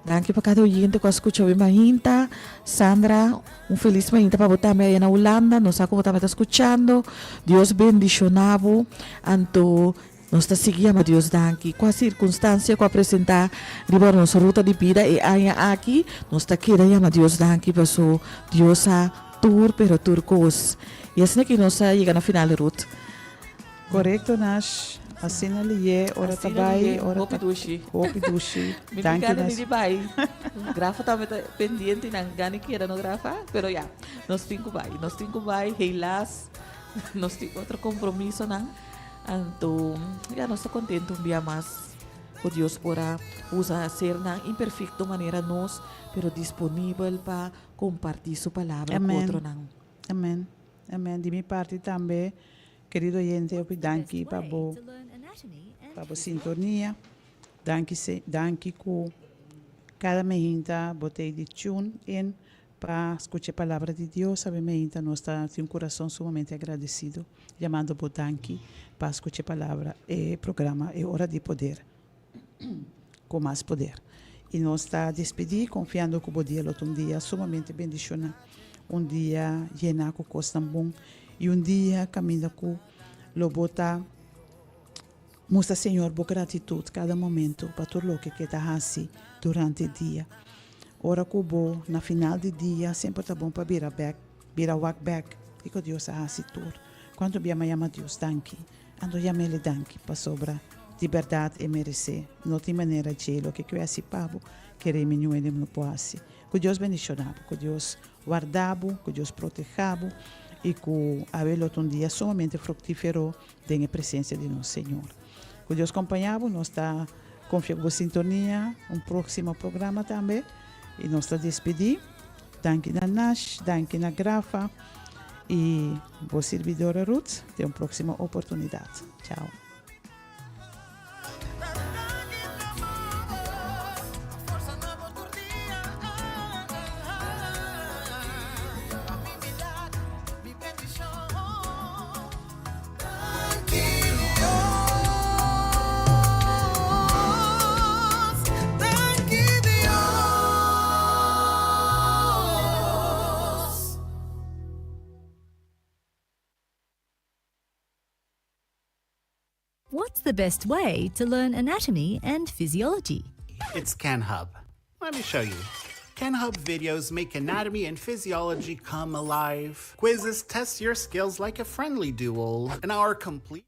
danki pa kada oyente ku a skucha awe mainta. Sandra, un felis mainta pa bo tambe aya na Hulanda, nos sa ku bo tambe ta skuchando. Dios bendishona bo. Anto nos ta sigui yama Dios danki. Kua sirkunstansia ku a presenta riba nos ruta di bida e aña aki, nos ta keda yama Dios danki paso Dios sa tur pero tur kos. I asina ki nos a yega na final, Ruth. Korekto Nash, asina liye ora ta bai ora Hopi dushi. Hopi dushi. Mi tin gana ni di bai. Grafa tambe ta pendiente nan gana keda no Grafa, pero ya, nos tin ku bai. Nos tin ku bai, helaas nos tin otro kompromisonan. Anto ya nos ta kontento un bia mas ku Dios por a usa sernan imperfekto manera nos, pero disponibel pa kompartí su palabra ku otronan. Amen. Amen. Di mi parti tambe Kerido oyente hopi danki pa bo pa bo sintonia danki se danki ku kada meinta bo ta di tune in pa skucha e palabra di Dios awe meinta nos ta tin un kurason sumamente agradesido yamando bo danki pa skucha e palabra e programa e ora di poder ku mas poder i nos ta despidi konfiando ku bo dia lo ta un dia sumamente bendishona un dia yena ku kosnan bon i un dia kaminda ku lo bo ta mustra Señor bo gratitut kada momento pa tur loke ke ta hasi durante dia ora ku bo na final di dia semper ta bon pa bira bek bira wak bek kiko Dios a hasi tur kuantu bia mi a yama Dios danki. Anto yam'el danki pasobra di bèrdat e meresé. No tin manera dje loke ku e hasi pa bo, kere mi niun hende no por hasi. Ku Dios bendishoná bo, ku Dios warda bo, ku Dios protehá bo i ku awe lo ta un dia sumamente fruktífero den e presensia di nos Señor. Ku Dios kompañá bo, nos ta konfia ku bo sintonia un próksimo programa tambe i nos ta despidí. Danki na Nash, danki na Grafa. Y bo sirbidora Ruth den un proximo oportunidad. Chao. What's the best way to learn anatomy and physiology? It's CanHub. Let me show you. CanHub videos make anatomy and physiology come alive. Quizzes test your skills like a friendly duel, and our complete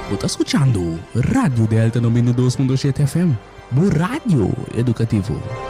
Bo ta skuchando Radio Delta 92.7 FM, bo radio edukativo.